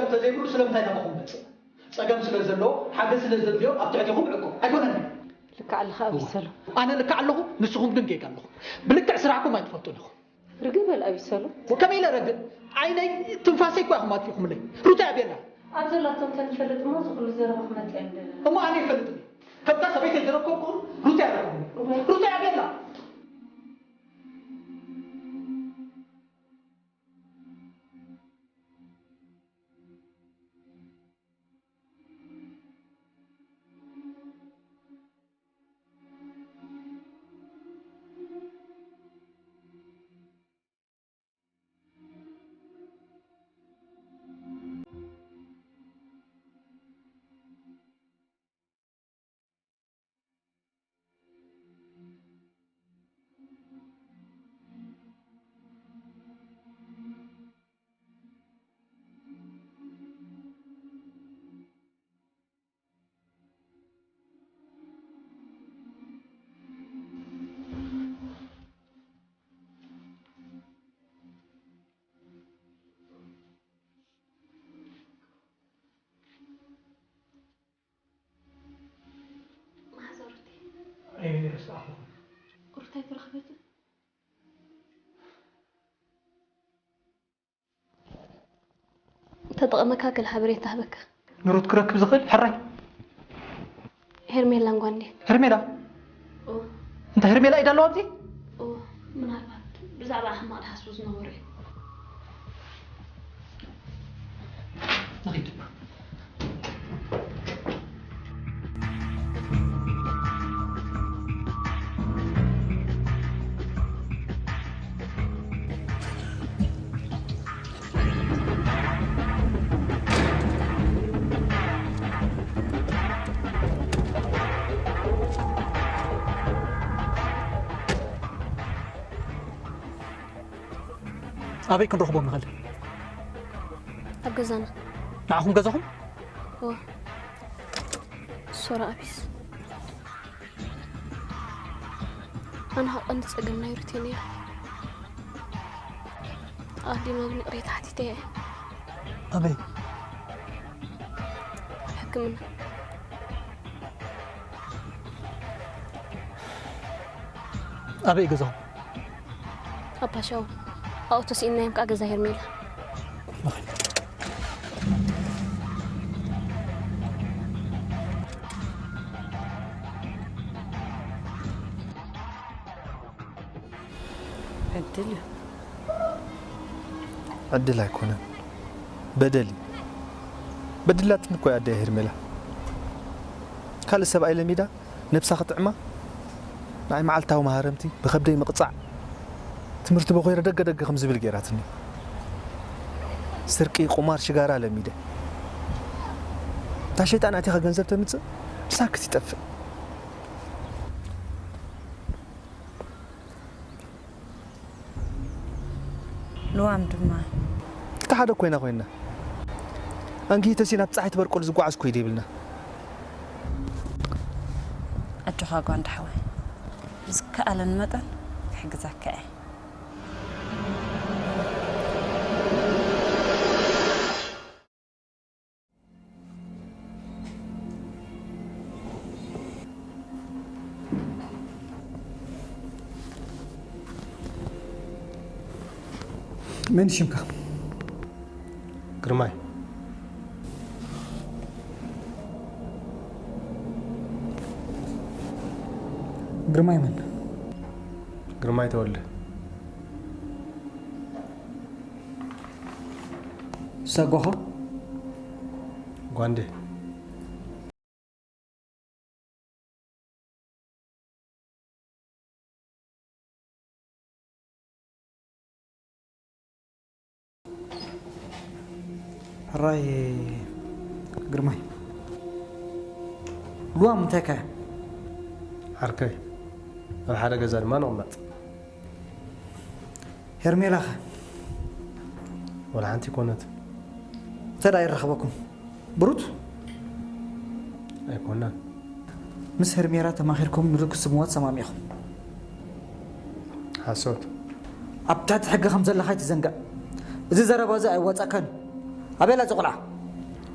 እንተዘይብሉ ስለምንታይ ናባኹም መጽእ? ጸገም ስለ ዘለዎ፣ ሓገዝ ስለ ዘድልዮ ኣብ ትሕቲኹም ዕቁብ ኣይኮነን። ልክዕ ኣለኻ ኣቢሰሎም። ኣነ ልክዕ ኣለኹ፣ ንስኹም ግን ጌጋ ኣለኹም። ብልክዕ ስራሕኩም ኣይትፈልጡን ኢኹም። ርግእ በል ኣቢሰሎም። ከመይ ኢለ ረግእ? ዓይነይ ትንፋሰይ እኳ ኢኹም ኣጥፊእኩምለይ። ሩታ ኣበይ ኣላ? ኣብ ዘላቶ እንተንፈልጥ እሞ እዚ ኩሉ ዘረባ ክመጽእ ኣይምደለና። እሞ ኣነ ይፈልጥ። ከምታ ሰበይተይ ዝረከብኩኹም ሩታ ኣይረከብኩኹም። ሩታ ኣበይ ኣላ? ማሕዘርቲ ኣይረሳዕኹም። ቁርታይ ተረኽበትን? ተጠቐመካ ገለ ሓበሬታ ህበካ። ንሩት ክረክብ ዝኽእል ሕራይ። ሄርሜላን ጓንዴን። ሄርሜላ? ኦ። እንታ ሄርሜላ ኢዳ ኣለዋ ኣብዚ? ኦ፣ ምናልባት ብዛዕባ ሕማቕ ድሓስቡ ዝነበሩ እዮም። ንኺድ። ኣበይ ክንረኽቦም ንኽእል? ኣብ ገዛና። ንዓኹም ገዛኹም? እወ። ሶራ ኣቢስ። ኣነ ኸኣ ቀንዲ ጸገም ናይ ሩቴን እያ። ኣቐዲመ እውን ይቕሬታ ሓቲተያ እየ። ኣበይ? ሕክምና። ኣበይ ገዛኹም? ኣብ ፓሻው። ኣብኡ ተሲእናዮም ከኣ ገዛ ሄርሜላ። ዕድል እዩ። ዕድል ኣይኮነን፣ በደል እዩ። በዲላትኒ እኮ እያ ኣደይ ሄርሜላ። ካልእ ሰብኣይ ለሚዳ ነብሳ ክጥዕማ፣ ንዓይ መዓልታዊ መሃረምቲ ብኸብደይ ምቕጻዕ፣ ትምህርቲ በኾይረ ደገ ደገ ከም ዝብል ገይራትኒ። ስርቂ፣ ቁማር፣ ሽጋራ ለሚደ። እታ ሸይጣን ኣቲኻ ገንዘብ ተምጽእ፣ ብሳክት ይጠፍእ። ልዋም ድማ። እቲ ሓደ ኮይና ኮይና። ኣንጊሂ ተሲና ኣብ ጸሓይ ትበርቀሉ ዝጓዓዝ ኮይደ ይብልና። ኣጆኻ ጓንዳ ሓወይ። ብዝከኣለኒ መጠን ክሕግዘካ እየ። መን ሽምካ? ግርማይ። ግርማይ መን? ግርማይ ተወልደ። ሰጎኻ? ጓንዴ። ሕራይ ግርማይ። ልዋም እንታይ ከ? ዓርከይ፣ ኣብ ሓደ ገዛ ድማ ንቕመጥ። ሄርሜላ ኸ? ወላ ሓንቲ ኣይኮነት። እንታይ ደኣ ይራኸበኩም? ብሩት? ኣይኮናን። ምስ ሄርሜላ ተማኺርኩም ንርክብ ስምዋ ተሰማሚዕኹም። ሓሶት። ኣብ ትሕቲ ሕጊ ከም ዘለኻ ኣይትዘንግዕ። እዚ ዘረባ እዚ ኣየዋጻእካን እዩ። ኣበይ ኣላ እዛ ቆልዓ?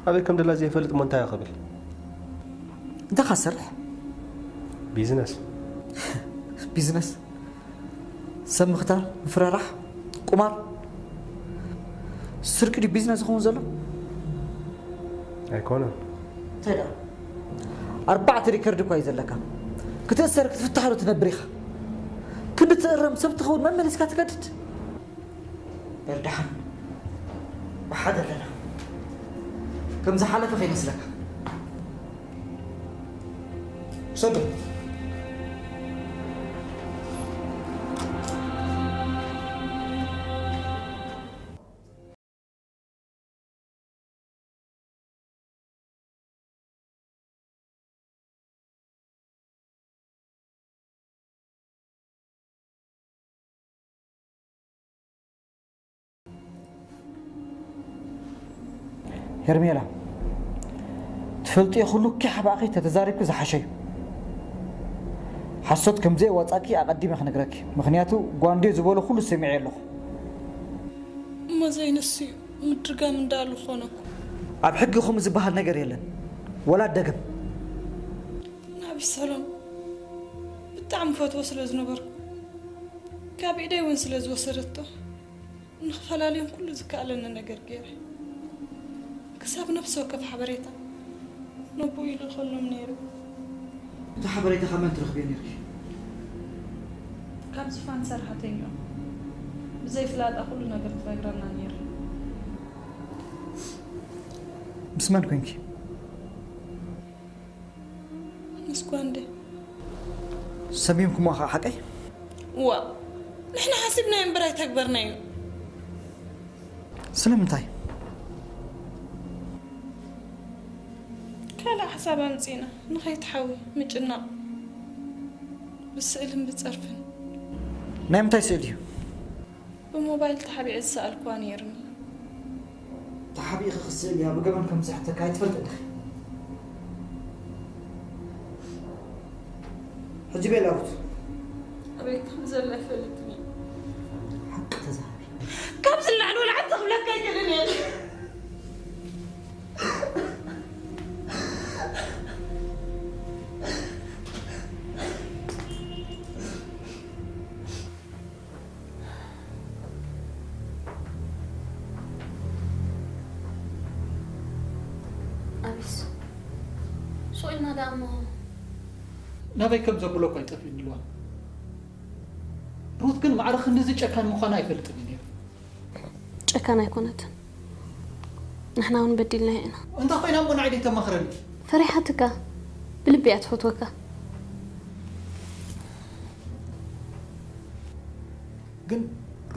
ኣበይ ከም ደላ ዘይፈልጥ እሞ እንታይ ክብል? እንታይ ኻሰርሕ? ቢዝነስ። ቢዝነስ? ሰብ ምኽታል፣ ምፍርራሕ፣ ቁማር፣ ስርቂ ድዩ ቢዝነስ ዝኸውን ዘሎ? ኣይኮነን። እንታይ ደኣ? ኣርባዕተ ሪከርድ እኳ እዩ ዘለካ። ክትእሰር ክትፍታሕ ዶ ትነብር ኢኻ? ክንዲ ትእረም ሰብ ትኸውን መመሊስካ ትገድድ? በል ደሓን ብሓደ ኣለና። ከም ዝሓለፈ ከይመስለካ። ውሰዶ። ሄርሜላ፣ ትፈልጥዮ ኩሉ ኪሕ ኣባእኺ ተተዛሪብኪ ዝሓሸ እዩ። ሓሶት ከም ዘየዋጻእኪ ኣቐዲመ ክነግረኪ፣ ምኽንያቱ ጓንዴ ዝበሎ ኩሉ ሰሚዐ ኣለኹ። እሞ ዘይንሱ እዩ ምድርጋም እንዳሉ ኾነኩ። ኣብ ሕጊ ኹም ዝበሃል ነገር የለን፣ ወላ ደገም። ንኣቢሰሎም ብጣዕሚ ፈትዎ ስለ ዝነበርኩ፣ ካብ ኢደይ እውን ስለ ዝወሰደቶ፣ ንኽፈላልዮም ኩሉ ዝከኣለኒ ነገር ገይረ። ክሳብ ነፍሲ ወከፍ ሓበሬታ ነቦኡ ይልእኸሎም ነይሩ። እቲ ሓበሬታ ካብ መን ትረኽብዮ ነይርኪ? ካብ ዝፋን ሰራሕተኛኦም። ብዘይ ፍላጣ ኩሉ ነገር ትነግረና ነይራ። ምስ መን ኮንኪ? ምስ ጓንደ። ሰሚምኩሞ ኸዓ ሓቀይ? ዋ፣ ንሕና ሓሲብናዮ እምበር ኣይተግበርናዮ። ስለምንታይ? ካልእ ሓሳብ ኣምጺእና፣ ንኸይትሓዊ ምጭናቕ። ብስእልን ብጸርፍን። ናይ ምንታይ ስእሊ እዩ? ብሞባይል ተሓቢዐ ዝሰኣልኩዋ ነይርኒ። ተሓቢእኺ ክትስእሊ እያ፣ ብገበን ከም ዝሕተካ ኣይትፈልጥን ዲኺ? ሕጂ ቤላ ሩት። ኣበይ ከም ዘላ ኣይፈልጥን እየ። ሓቂ ተዛረቢ። ካብዚ ንላዕሊ ወላ ሓንቲ ክብለካ ኣይክእልን እየ። ኣቢስ፣ ሱቕ ኢልና ደኣ እሞ። ናበይ ከም ዘብሎ እኳ ኣይጠፍእን ኢልዋ። ሩት ግን ማዕረ ክንድዚ ጨካን ምዃና ኣይፈልጥን እዩ ነይሩ። ጨካን ኣይኮነትን። ንሕና እውን በዲልናያ ኢና። እንተ ኾይና እሞ ንዓይ ደይተማኽረኒ? ፈሪሓትካ። ብልቢ እያ ትፈትወካ። ግን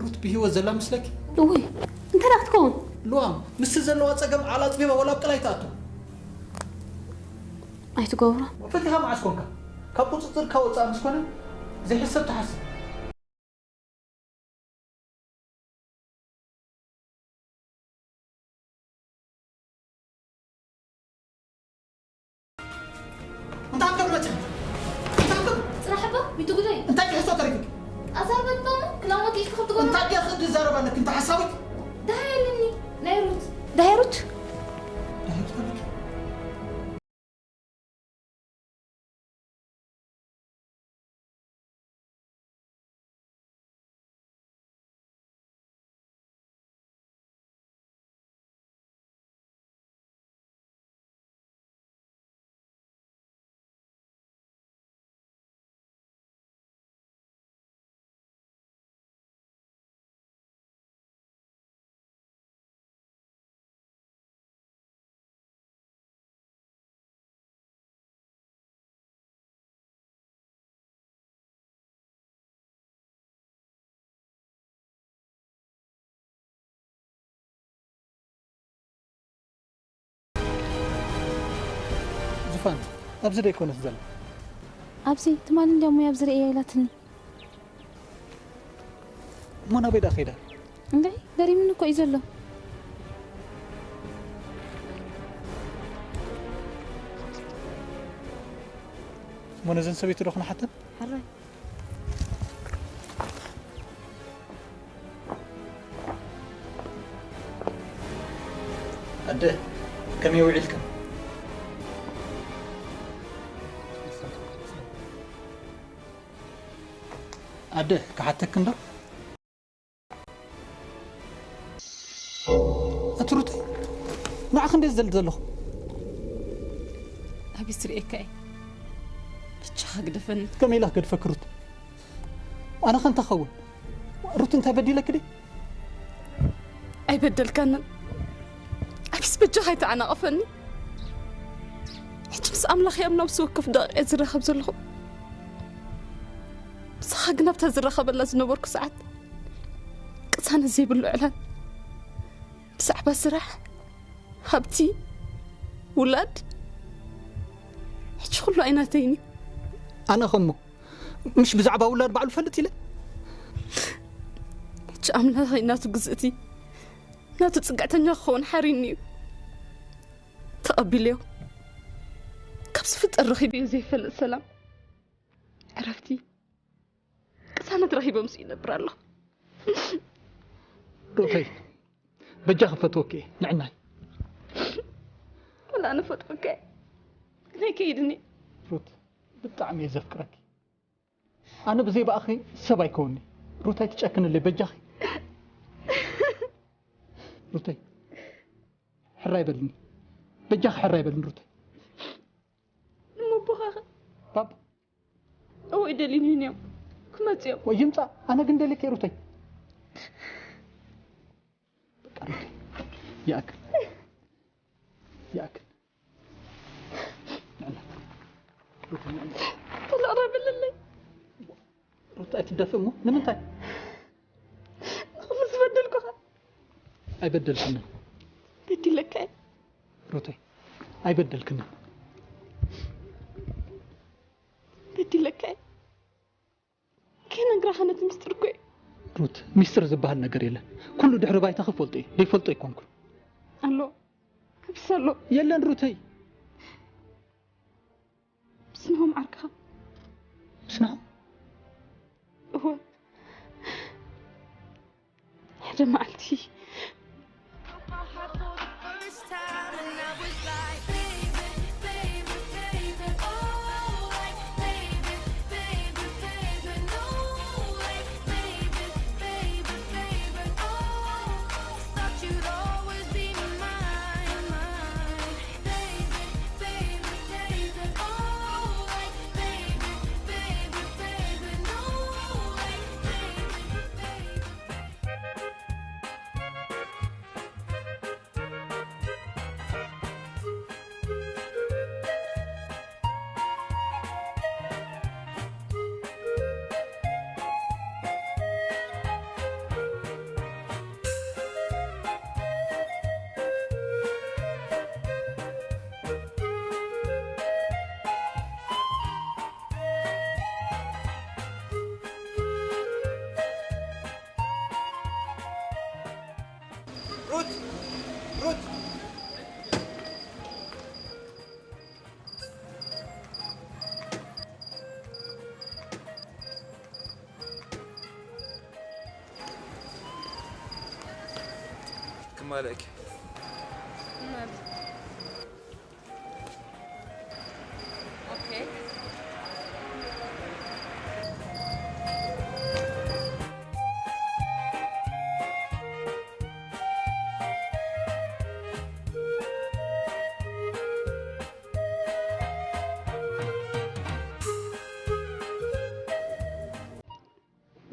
ሩት ብህይወት ዘላ መስለኪ? እውይ፣ እንታይ ደኣ ክትከውን? ልዋም፣ ምስቲ ዘለዋ ጸገም ዓላ ኣጽቢባ ወላ ኣብ ቅላይ ትኣቱ። ኣይትገብሮ። ፈቲኻ መዓስ ኮንካ? ካብ ቁጽጽርካ ወጻእ ምስ ኮነ፣ ዘይሕሰብ ትሓስብ። እንታይ ከም መጽእ? እንታይ ከም ጽናሕ እባ፣ ሚቱ ጉዳይ። እንታይ ክሕሶ ተሪፉ? ኣዛርበልካ እሞ፣ ክላሞት ኢልካ ክትጎሎ። እንታይ ደኣ ክዲ ዘረባ ኣለክ፣ እንታይ ሓሳዊት? ደሃይ ኣለኒ፣ ናይ ሩት። ደሃይ ሩት? ደሃይ ሩት ኣለኪ? ዝፋን፣ ኣብዚ ዶ ኣይኮነት ዘላ? ኣብዚ ትማሊ እንድያ እሞ ኣብዚ ርእያ ኢላትኒ። እሞ ናበይ ደኣ ከይዳ? እንድዒ፣ ገሪሙኒ እኮ እዩ ዘሎ። እሞ ነዘን ሰበይቲ ዶ ክንሓተን? ሕራይ። ኣደ፣ ከመይ ውዒልካ? ኣደ፣ ክሓተክ እንዶ? ኣቲ ሩተይ፣ ንዓኽ እንዴት ዘል ዘለኹ? ኣቤት ርእየካ እየ። ብቻኻ ግደፈኒ። ከመይ ኢላ ክገድፈክ ሩት? ኣነ ከ እንታይ ኸውን? ሩት እንታይ በዲለክ ድየ? ኣይበደልካንን። ኣቢስ በጃኻ ኣይተዓናቐፈኒ። ሕጂ ምስ ኣምላኽ እየ ኣብ ነብሲ ወከፍ ደቂቐ ዝራኸብ ዘለኹ። ብሳኻ ግን ኣብታ ዝራኸበላ ዝነበርኩ ሰዓት ቅሳነት ዘይብሉ ዕላል ብዛዕባ ስራሕ፣ ሃብቲ፣ ውላድ፣ ሕጂ ኩሉ ኣይናተይን እዩ። ኣነ ኸሞ ምሽ ብዛዕባ ውላድ ባዕሉ ፈልጥ ኢለ። ሕጂ ኣምላኸይ ናቱ ግዝእቲ፣ ናቱ ጽግዕተኛ ክኸውን ሓሪኒ እዩ። ተቐቢልዮ። ካብ ዝፍጠር ረኺብዮ ዘይፈልጥ ሰላም፣ ዕረፍቲ፣ ቅሳነት ረኺበ ምስ ይነብር ኣለኹ። ሩተይ፣ በጃ ክፈትወኪ እየ፣ ንዕናይ። ወላ ንፈትወኪ እየ። ናይ ከይድኒ። ሩት፣ ብጣዕሚ እየ ዘፍቅረኪ። ኣነ ብዘይ ብኣኺ ሰብ ኣይከውኒ። ሩተይ፣ ትጨክንለይ፣ በጃኺ። ሩተይ፣ ሕራይ በልኒ። በጃኺ ሕራይ በልኒ ሩተይ። ንመቦኻኸ? ባባ። እወ፣ ይደልዩኒ እዮም። ክመጽኡ እዮም። ወይ ይምጻእ፣ ኣነ ግን ደልየኪ ሩተይ። በቃ ሩተይ። ይኣክል። ይኣክል። ንዕና። ሩተይ፣ ንዕና። ተለቕረብልለይ። ሩታ ኣይትደፍእ እሞ ንምንታይ? ንኹሉ ዝበደልኩኻ። ኣይበደልክንን። በዲለካ እየ። ሩተይ፣ ኣይበደልክንን። በዲለካ እየ። ከይነግራኻ ነቲ ሚስጥር እኮ እዩ። ሩት፣ ሚስጥር ዝበሃል ነገር የለን። ኩሉ ድሕሪ ባይታኺ ፈልጦ እዩ። ዘይፈልጦ ኣይኮንኩን። ኣሎ። ከቢስ ኣሎ። የለን ሩተይ። ብስንሆም ዓርክኻ። ብስንሆም? እወ። ሓደ መዓልቲ። ሩት! ሩት! ክማለኪ። ኦኬ።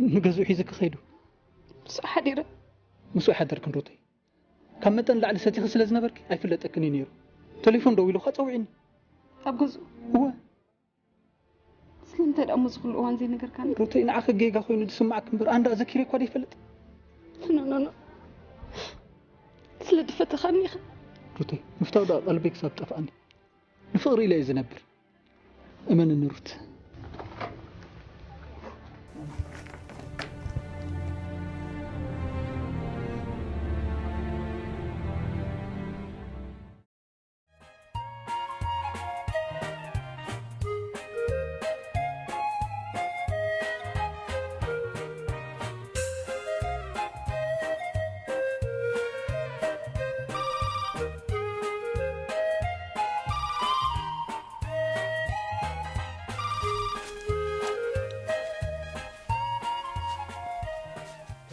ንገዝኡ ሒዙ ክኸይዱ። ምስኡ ሓዲረ። ምስኡ ሓደርክን ሩተይ? ካብ መጠን ላዕሊ ሰቲኺ ስለ ዝነበርኪ ኣይፍለጠክን እዩ ነይሩ። ቴሌፎን ደዊሉ ኸዓ ጸዊዕኒ። ኣብ ገዝኡ? እወ። ስለምንታይ ደኣ እሞ እዚ ኩሉ እዋን ዘይነገርካኒ? ሩተይ፣ ንዓኺ ጌጋ ኮይኑ ዝስማዕኪ እምበር፣ ኣንዳ ዘኪረ እኳ ዘይፈልጥ። ኖ፣ ኖ፣ ኖ። ስለ ድፈተኻኒ ኢኻ። ሩተይ፣ ምፍታው ደኣ ቀልበይ ክሳብ ጠፍኣኒ። ንፍቕሪ ኢለ እየ ዝነብር። እመንኒ ሩት።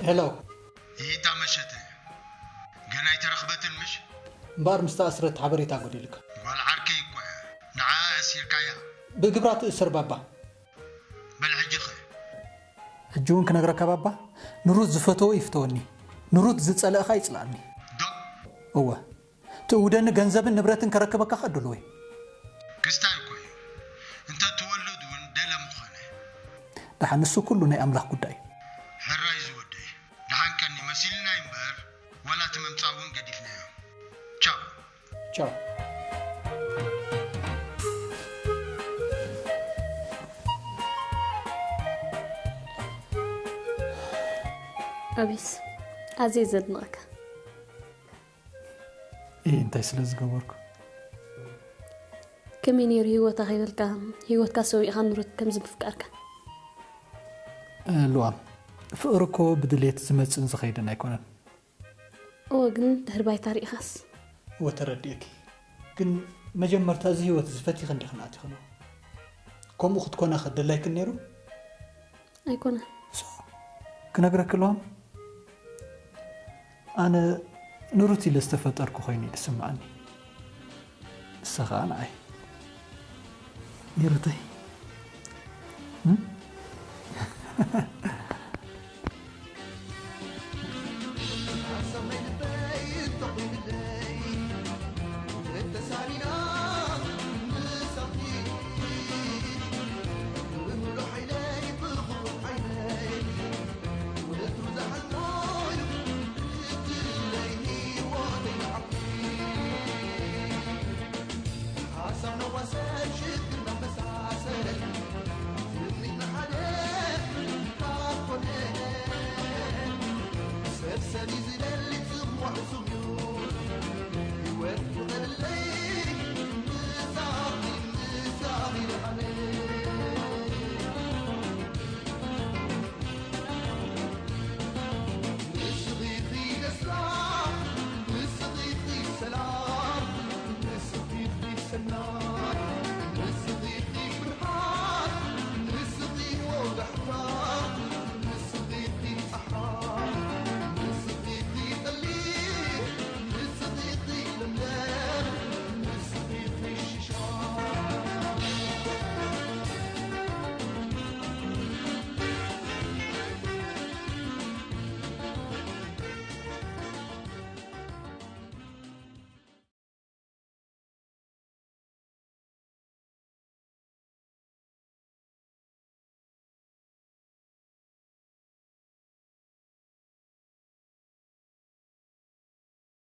ሄሎ። ይታ መሸተ ገና ኣይተረኽበትን ምሽ? እምበኣር ምስታ ኣስረት ሓበሬታ ጎዲልካ። ጓል ዓርከይ እኮ እያ። ንዓ ኣሲርካያ። ብግብራ ትእሰር ባባ። በል ሕጂ ኸ? ሕጂ እውን ክነግረካ ባባ፣ ንሩት ዝፈተዎ ይፍተወኒ፣ ንሩት ዝጸለእኻ ይጽልኣኒ። ዶ እወ፣ ትእውደኒ ገንዘብን ንብረትን ከረክበካ ከድልወይ። ክስታይ እኮ እዩ። እንተ ትወልድ እውን ደለ ምኾነ። ደሓን ንሱ ኩሉ ናይ ኣምላኽ ጉዳይ። ሕራይ ዝወደይ። ደሓን ቀኒ መሲልና እምበር ዋላ እቲ ምምጻእ እውን ገዲፍናዮ። ቻው። ቻው። ኣቤስ፣ ኣዝየ ዘድንቐካ። እ እንታይ ስለ ዝገበርኩ? ከመይ ነይሩ ህይወታ ከይበልካ፣ ህይወትካ ሰዊእኻ ንሩት ከምዚ ምፍቃርካ? እ፣ ልዋም፣ ፍቕሪ እኮ ብድሌት ዝመጽእን ዝኸይድን ኣይኮነን። እወ፣ ግን ድሕሪ ባይታ ርኢኻስ? እወ፣ ተረዲእኪ። ግን መጀመርታ እዚ ህይወት እዚ ፈቲኺ እንዲኽን ኣቲኽንዎ። ከምኡ ክትኮና ከደላይክን ነይሩ? ኣይኮነ። ክነግረኪ ልዋም፣ ኣነ ንሩት ኢለ ዝተፈጠርኩ ኮይኑ እዩ ዝስምዓኒ። ንሳ ኸኣ ንዓይ። ኒሩተይ። እም?